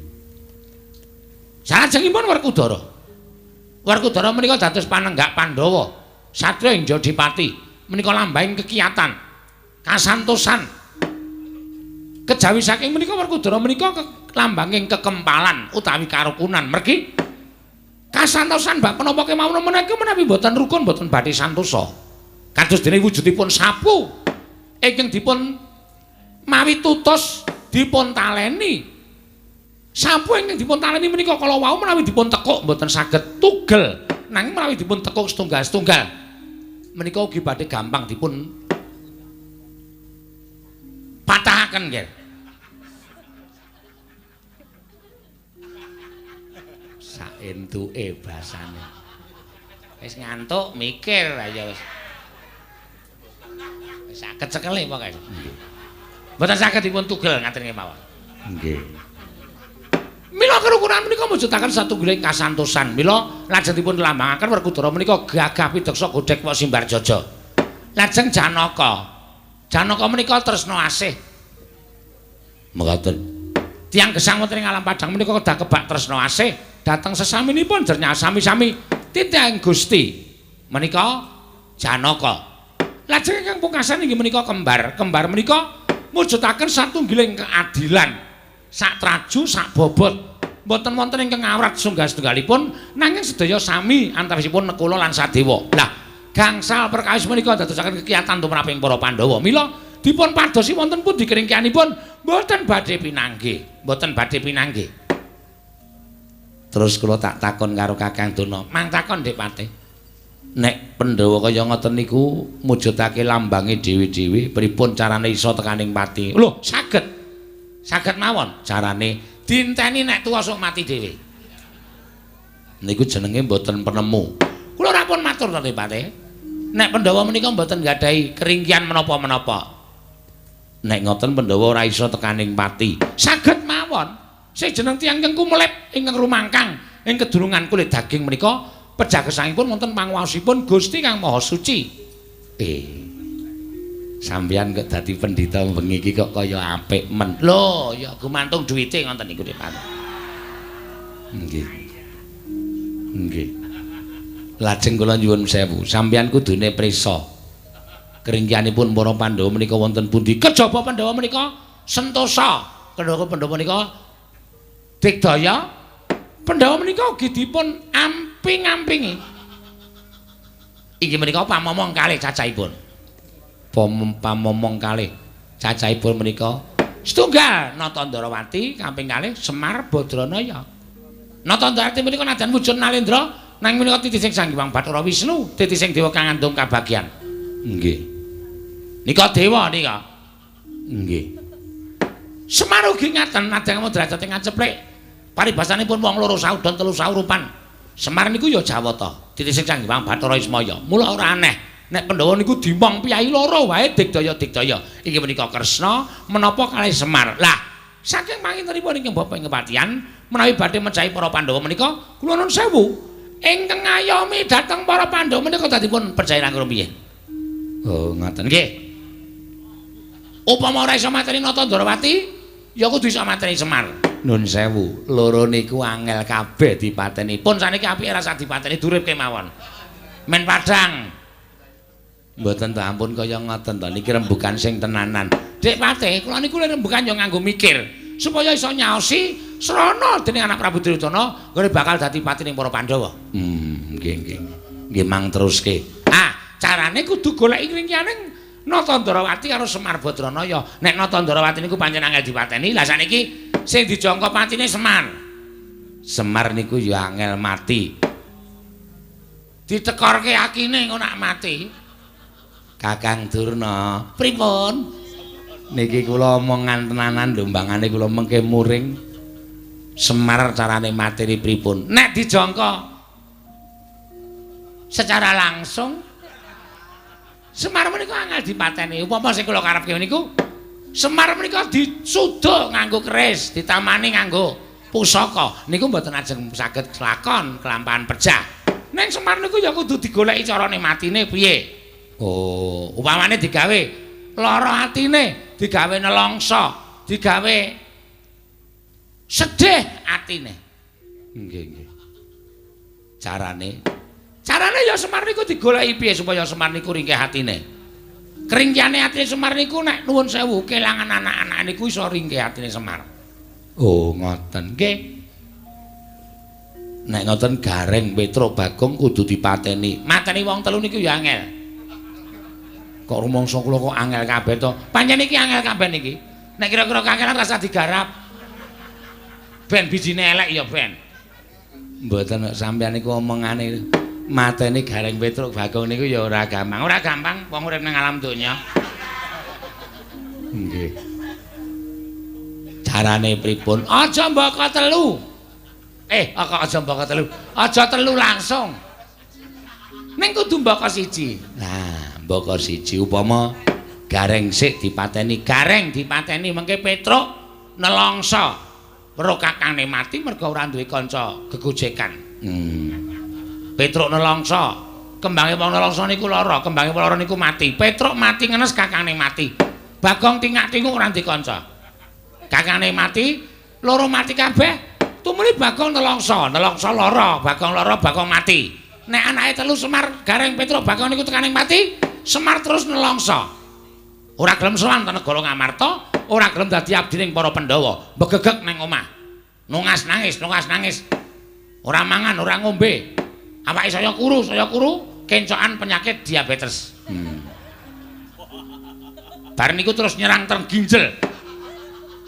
Salajengipun Werkudara. Werkudara menika dados panenggak Pandhawa, satriya ing Jodipati. Menika lambanging kekiyatan, kasantosan. Kejawi saking menika Werkudara menika lambanging kekempalan utawi karukunan. Mergi kasantosan bab menapa kemawon menika menawi mboten rukun mboten badhe santosa. Kados dene wujudipun sapu ingkang dipun mawi tutus dipun taleni. Sapu ingkang dipun taleni menika kala wau menawi dipun tekuk mboten saged tugel, nanging menawi dipun tekuk setunggal-setunggal menika ugi badhe gampang dipun patahaken nggih. Saentuke basane. Wis ngantuk mikir aja wis. Wis saged cekele pokoke. Nggih. Mboten saged dipun tugel ngaten nggih mawon. Nggih. Mila kerukunan menika mujudaken satunggiling kasantosan. Mila lajeng dipun lambangaken Werkudara menika gagah pideksa godhek wok Simbarjaja. Lajeng Janaka. Janaka menika tresna asih. Mekaten. Tiyang gesang wonten ing alam padhang menika kedah kebak tresna asih dhateng sesaminipun jernya sami-sami titahing Gusti. Menika Janaka. Lajeng ingkang pungkasan inggih menika kembar. Kembar menika mujudaken satunggiling keadilan. Sak traju, sak bobot. Mboten wonten ingkang awrat sunggal-setunggalipun nanging sedaya sami antawisipun Nekula lan Sadewa. Lah, gangsal perkawis menika dadosaken kekiyatan tumraping para Pandhawa. Mila dipun padosi wonten pundi keringkianipun mboten badhe pinanggih, mboten badhe pinanggih. Terus kula tak takon karo Kakang Durna, mang takon Dik Patih. Nek Pandhawa kaya ngoten niku mujudake lambange dhewe-dhewe, pripun carane iso tekaning pati? Lho, saged. Saged mawon carane dinteni nek tuwa sok mati dhewe. Niku jenenge mboten penemu. Kula ora pun matur to, Patih. Nek Pandhawa menika mboten nggadahi keringkian menapa-menapa. Nek ngoten Pandhawa ora iso tekaning pati. Saged mawon. Sing jeneng tiyang ingkang kumelip ingkang rumangkang ing kedurungan kulit daging menika pejah gesangipun wonten panguwasipun Gusti Kang Maha Suci. Sampeyan kok dadi pendhita bengi iki kok kaya apik men. Lho, ya gumantung duwite ngoten niku Dik Patih. Nggih. Nggih. Lajeng kula nyuwun sewu, sampeyan kudune prisa. Keringkianipun para Pandhawa menika wonten pundi? Kejaba Pandhawa menika sentosa. Kejaba Pandhawa menika digdaya. Pandhawa menika ugi dipun amping-ampingi. Inggih menika pamomong kalih cacahipun. Pamomong kalih cacahipun menika setunggal Natandarawati, kaping kalih Semar Badranaya. Natandarawati menika nadyan wujud Nalendra nanging menika titising Sang Hyang Bathara Wisnu, titising dewa kang ngandung kabagyan. Nggih. Nika dewa nika. Nggih. Semar ugi ngaten nadyan derajate ngaceplik. Paribasanipun wong loro saudon telu saurupan. Semar niku ya Jawata, titising Sang Hyang Bathara Ismaya. Mula ora aneh nek Pandhawa niku dimong piyayi loro wae digdaya-digdaya. Inggih menika Kresna menapa kalih Semar. Lah, saking pangintenipun ingkang bapa ing kepatihan menawi badhe mejahi para Pandhawa menika kula nuwun sewu ingkang ngayomi dhateng para Pandhawa menika dadipun percaya langkung rumiyin. Oh, ngoten nggih. Upama ora iso mateni Natandarawati, ya kudu iso mateni Semar. Nun sewu, loro niku angel kabeh dipateni. Pun saniki apike rasa dipateni durip kemawon. Men padhang. Mboten ta ampun kaya ngoten to, niki rembugan sing tenanan. Dik Patih, kula niku rembugan ya nganggo mikir supaya iso nyaosi srana dening anak Prabu Duryudana nggone bakal dadi patining para Pandhawa. Nggih nggih. Nggih mang teruske. Ah, carane kudu goleki ringkianing Natandarawati karo Semar Badranaya. Nek Natandarawati niku pancen angel dipateni, lah saniki sing dijangka patine Semar. Semar niku ya angel mati. Ditekorke akine engko nak mati. Kakang Durna, pripun? Niki kula omongan tenanan lho, mbangane kula mengke muring. Semar carane mateni pripun? Nek dijangka secara langsung Semar menika angel dipateni. Upama sing kula karepke niku Semar menika disuda nganggo keris, ditamani nganggo pusaka. Niku mboten ajeng saged lakon kelampahan pejah. Ning Semar niku ya kudu digoleki carane matine piye. Oh, upamane digawe lara atine, digawe nelongso, digawe sedih atine. Nggih, nggih. Carane carane ya Semar niku digoleki piye supaya Semar niku ringkih atine. Keringkihane atine Semar niku nek nuwun sewu kelangan anak-anak niku iso ringkih atine Semar. Oh, ngoten. Nggih. Nek ngoten Gareng Petruk Bagong kudu dipateni. Mateni wong telu niku ya angel. Kok rumangsa kula kok angel kabeh to? Pancen iki angel kabeh niki. Nek kira-kira kangelan rasa digarap. Ben bijine elek ya ben. Mboten sampeyan niku omongane mateni Gareng Petruk Bagong niku ya ora gampang. Ora gampang wong urip nang alam donya. Nggih. Carane pripun? Aja mbaka telu. Kok aja mbaka telu. Aja telu langsung. Ning kudu mbaka siji. Nah, mbaka siji upama Gareng sik dipateni, Gareng dipateni mengke Petruk nelongso. Weruh kakangne mati merga ora duwe kanca gegojekan. Petruk nelongso, kembange wong nelongso niku lara, kembange wong lara niku mati. Petruk mati ngenes kakangne mati. Bagong tingak-tinguk ora duwe kanca. Kakangne mati, loro mati kabeh. Tumuli Bagong nelongso, nelongso lara, Bagong lara, Bagong mati. Nek anake telu Semar, Gareng Petruk Bagong niku tekaning mati, Semar terus nelongso. Ora gelem sowan ten negara Ngamarta, ora gelem dadi abdi ning para Pandhawa, begegeg nang omah. Nungas nangis, nungas nangis. Ora mangan, ora ngombe. Awake saya kuru, kencokan penyakit diabetes. Bareng niku terus nyerang teng ginjel.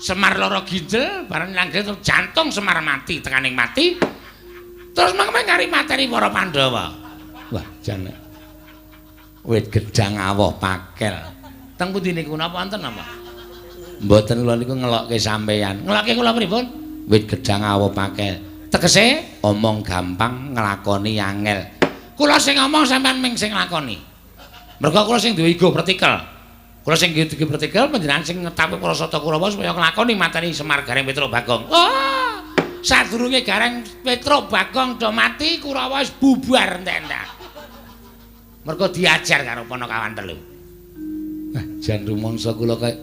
Semar lara ginjel, bareng nyerang ginjel jantung Semar mati, tekaning mati. Terus mengke ngari mateni para Pandhawa. Wah, jan wit gedang awoh pakel. Teng pundi niku napa wonten napa? Mboten kula niku ngelokke sampeyan. Ngelokke kula pripun? Wit gedang awoh pakel. Tegese omong gampang nglakoni angel. Kula sing ngomong sampean ming sing nglakoni. Mergo kula sing duwe ego vertikal. Kula sing duwe ego vertikal panjenengan sing ngetapi para Sata Kurawa supaya nglakoni mateni Semar Gareng Petruk Bagong. Oh, sadurunge Gareng Petruk Bagong do mati Kurawa wis bubar entek-entek. Mergo diajar karo Panakawan telu. Wah, jan rumangsa kula kaya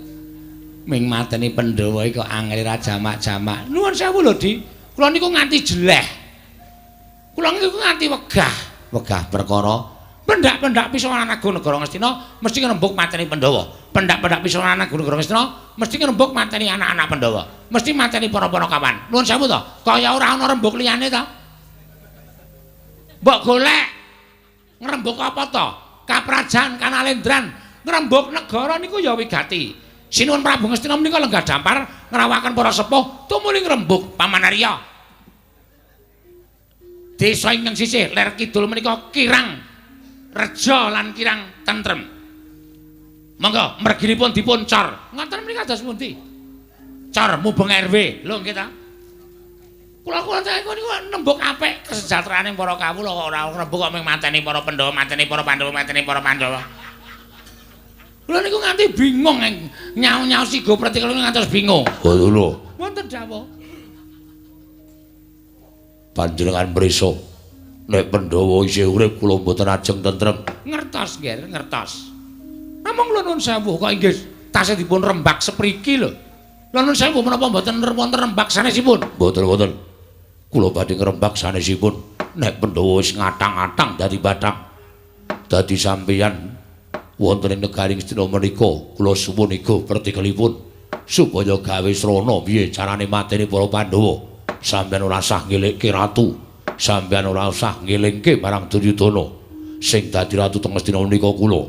ming mateni Pandhawa iki kok angel ra jamak-jamak. Nuwun sewu lho, Di. Kula niku nganti jeleh. Kula niku nganti wegah. Wegah perkara pendak-pendak pisanan agung negara Ngastina mesti ngrembug mateni Pandhawa. Pendak-pendak pisanan agung negara Ngastina mesti ngrembug mateni anak-anak Pandhawa. Mesti mateni para panakawan. Nuwun sewu to, kaya ora ana rembug liyane to. Mbok golek ngrembug apa to? Kaprajan Kanalendran ngrembug negara niku ya wigati. Sinuwun Prabu Ngastina menika lenggah dampar ngrawaken para sepuh tumuli ngrembug Paman Arya. Desa ingkang sisih ler kidul menika kirang reja lan kirang tentrem. Monggo merginipun dipun cor. Ngoten menika dados pundi? Cor mubeng RW. Lho nggih ta? Kula-kula niku nembug apik kesejahteraane para kawula kok ora ngrembug kok mung mateni para Pandhawa, mateni para Pandhawa, mateni para Pandhawa. Kula niku nganti bingung nyau-nyau sigo pretikal niku ngantos bingung. Oh lho. Wonten dawuh. Panjenengan mrisa nek Pandhawa isih urip kula mboten ajeng tentrem. Ngertos nggih, ngertos. Namung kula nuwun sewu kok inggih tasih dipun rembak sepriki lho. Kula nuwun sewu menapa mboten wonten rembak sanesipun? Mboten wonten. Kula badhe ngrembak sanesipun nek Pandhawa wis ngatang-atang dadi bathang. Dadi sampeyan wonten ing negari Ngastina menika kula suwun ego pertikelipun supaya gawe srana piye carane mateni para Pandhawa. Sampeyan ora usah ngelingke ratu, sampeyan ora usah ngelingke marang Duryudana. Sing dadi ratu teng Ngastina menika kula.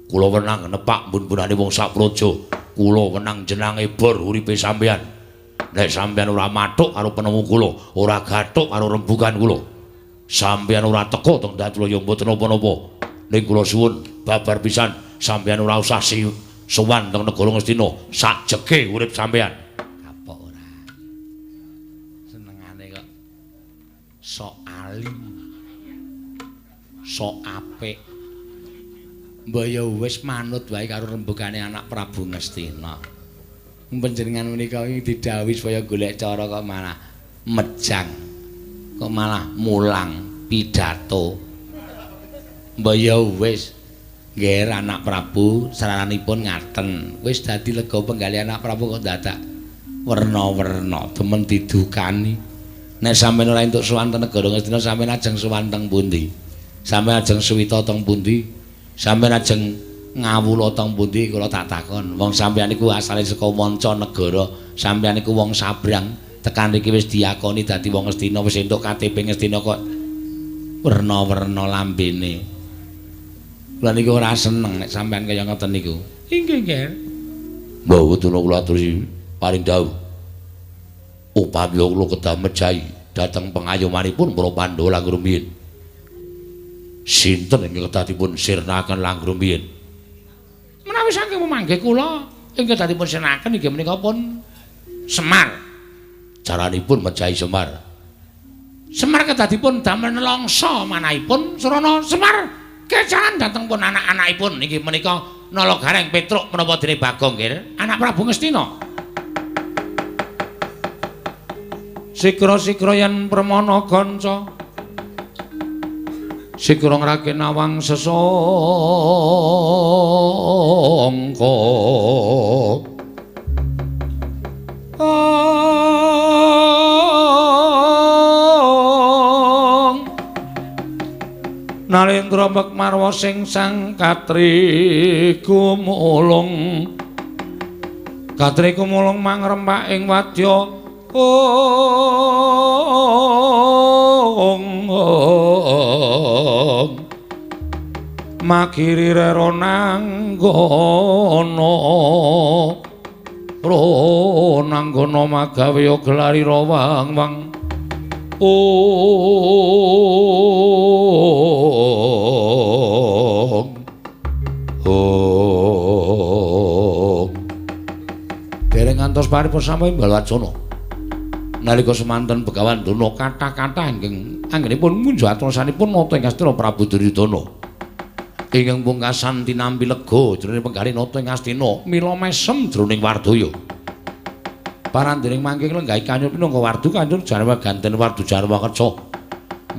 Kula wenang nepak mbun-mbunane wong sak praja. Kula wenang jenange bor uripe sampeyan. Nek sampeyan ora mathuk karo penemu kula, ora gathuk karo rembugan kula, sampeyan ora teka teng dhateng kula ya mboten napa-napa. Ning kula suwun babar pisan sampeyan ora usah sowan teng negara Ngastina sajege urip sampeyan. Kapok ora. Senengane kok sok alim. Sok apik. Mbok ya wis manut wae karo rembugane anak Prabu Ngastina. Panjenengan menika iki didhawuhi supaya golek cara kok malah mejang. Kok malah mulang pidato. Mbok ya wis Nggih, anak Prabu saranipun ngaten. Wis dadi lega penggalih anak Prabu kok dadak werna-werna demen didukani. Nek sampeyan ora entuk sowan teng negara Ngastina, sampeyan ajeng sowan teng pundi? Sampeyan ajeng suwita teng pundi? Sampeyan ajeng ngawula teng pundi? Kula tak takon. Wong sampeyan niku asale saka manca negara, sampeyan niku wong sabrang, tekan iki wis diakoni dadi wong Ngastina, wis entuk KTP Ngastina kok werna-werna lambene. Kula niku ora seneng nek sampeyan kaya ngoten niku. Inggih, nggih. Mbah Weduna kula aturi paring dawuh. Upami kula kedah mejahi dhateng pengayomanipun para Pandhawa langkung rumiyin. Sinten ingkang kedah dipun sirnaken langkung rumiyin? Menawi saking memanggih kula ingkang kedah dipun sirnaken inggih menika pun Semar. Caranipun mejahi Semar. Semar kedah dipun damel nelongso manahipun srana Semar kecaran dhateng pun anak-anakipun inggih menika Nala Gareng Petruk menapa dene Bagong nggih, anak Prabu Ngastina. Sikra-sikra yen permana kanca sikra ngrake nawang sesangka. Nalendra Mekmarwa sing sang katri gumulung, katri gumulung mangrempak ing wadya ong magiri ronanggono ronanggono magawe gelari rawang wang ong ong. Dereng ngantos paripun sampeyan Balwacana. Nalika semanten Begawan Durna kathah-kathah ingkang anggenipun ngunjuk atrasanipun nata ing Astina Prabu Duryudana. Ingkang pungkasan tinampi lega jroning penggalih nata ing Astina mila mesem jroning wardaya. Parandening mangke lenggahi kanyur pinangka wardu kanjur jarwa ganten wardu jarwa keca.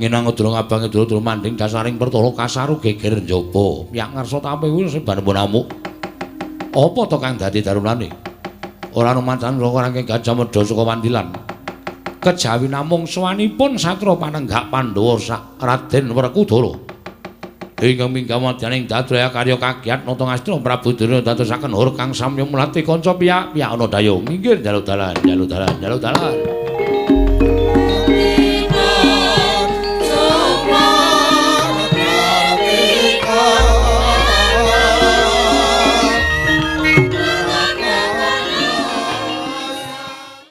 Nginang udra abang udra manding dasaring pertala kasaru geger njaba. Piyak ngarsa tape kuwi sebar-bar amuk. Apa to kang dadi darunane? Ora numancan ora rangking Gajah Mada saka Wandilan. Kejawi namung sowanipun satra panenggak Pandhawa sak Raden Werkudara. Ingkang minggah madyaning dadraya karya kagiat nata Ngastina Prabu Durna dadosaken hur kang samya mlati kanca piyak-piyak ana daya minggir jaluk dalan jaluk dalan jaluk dalan.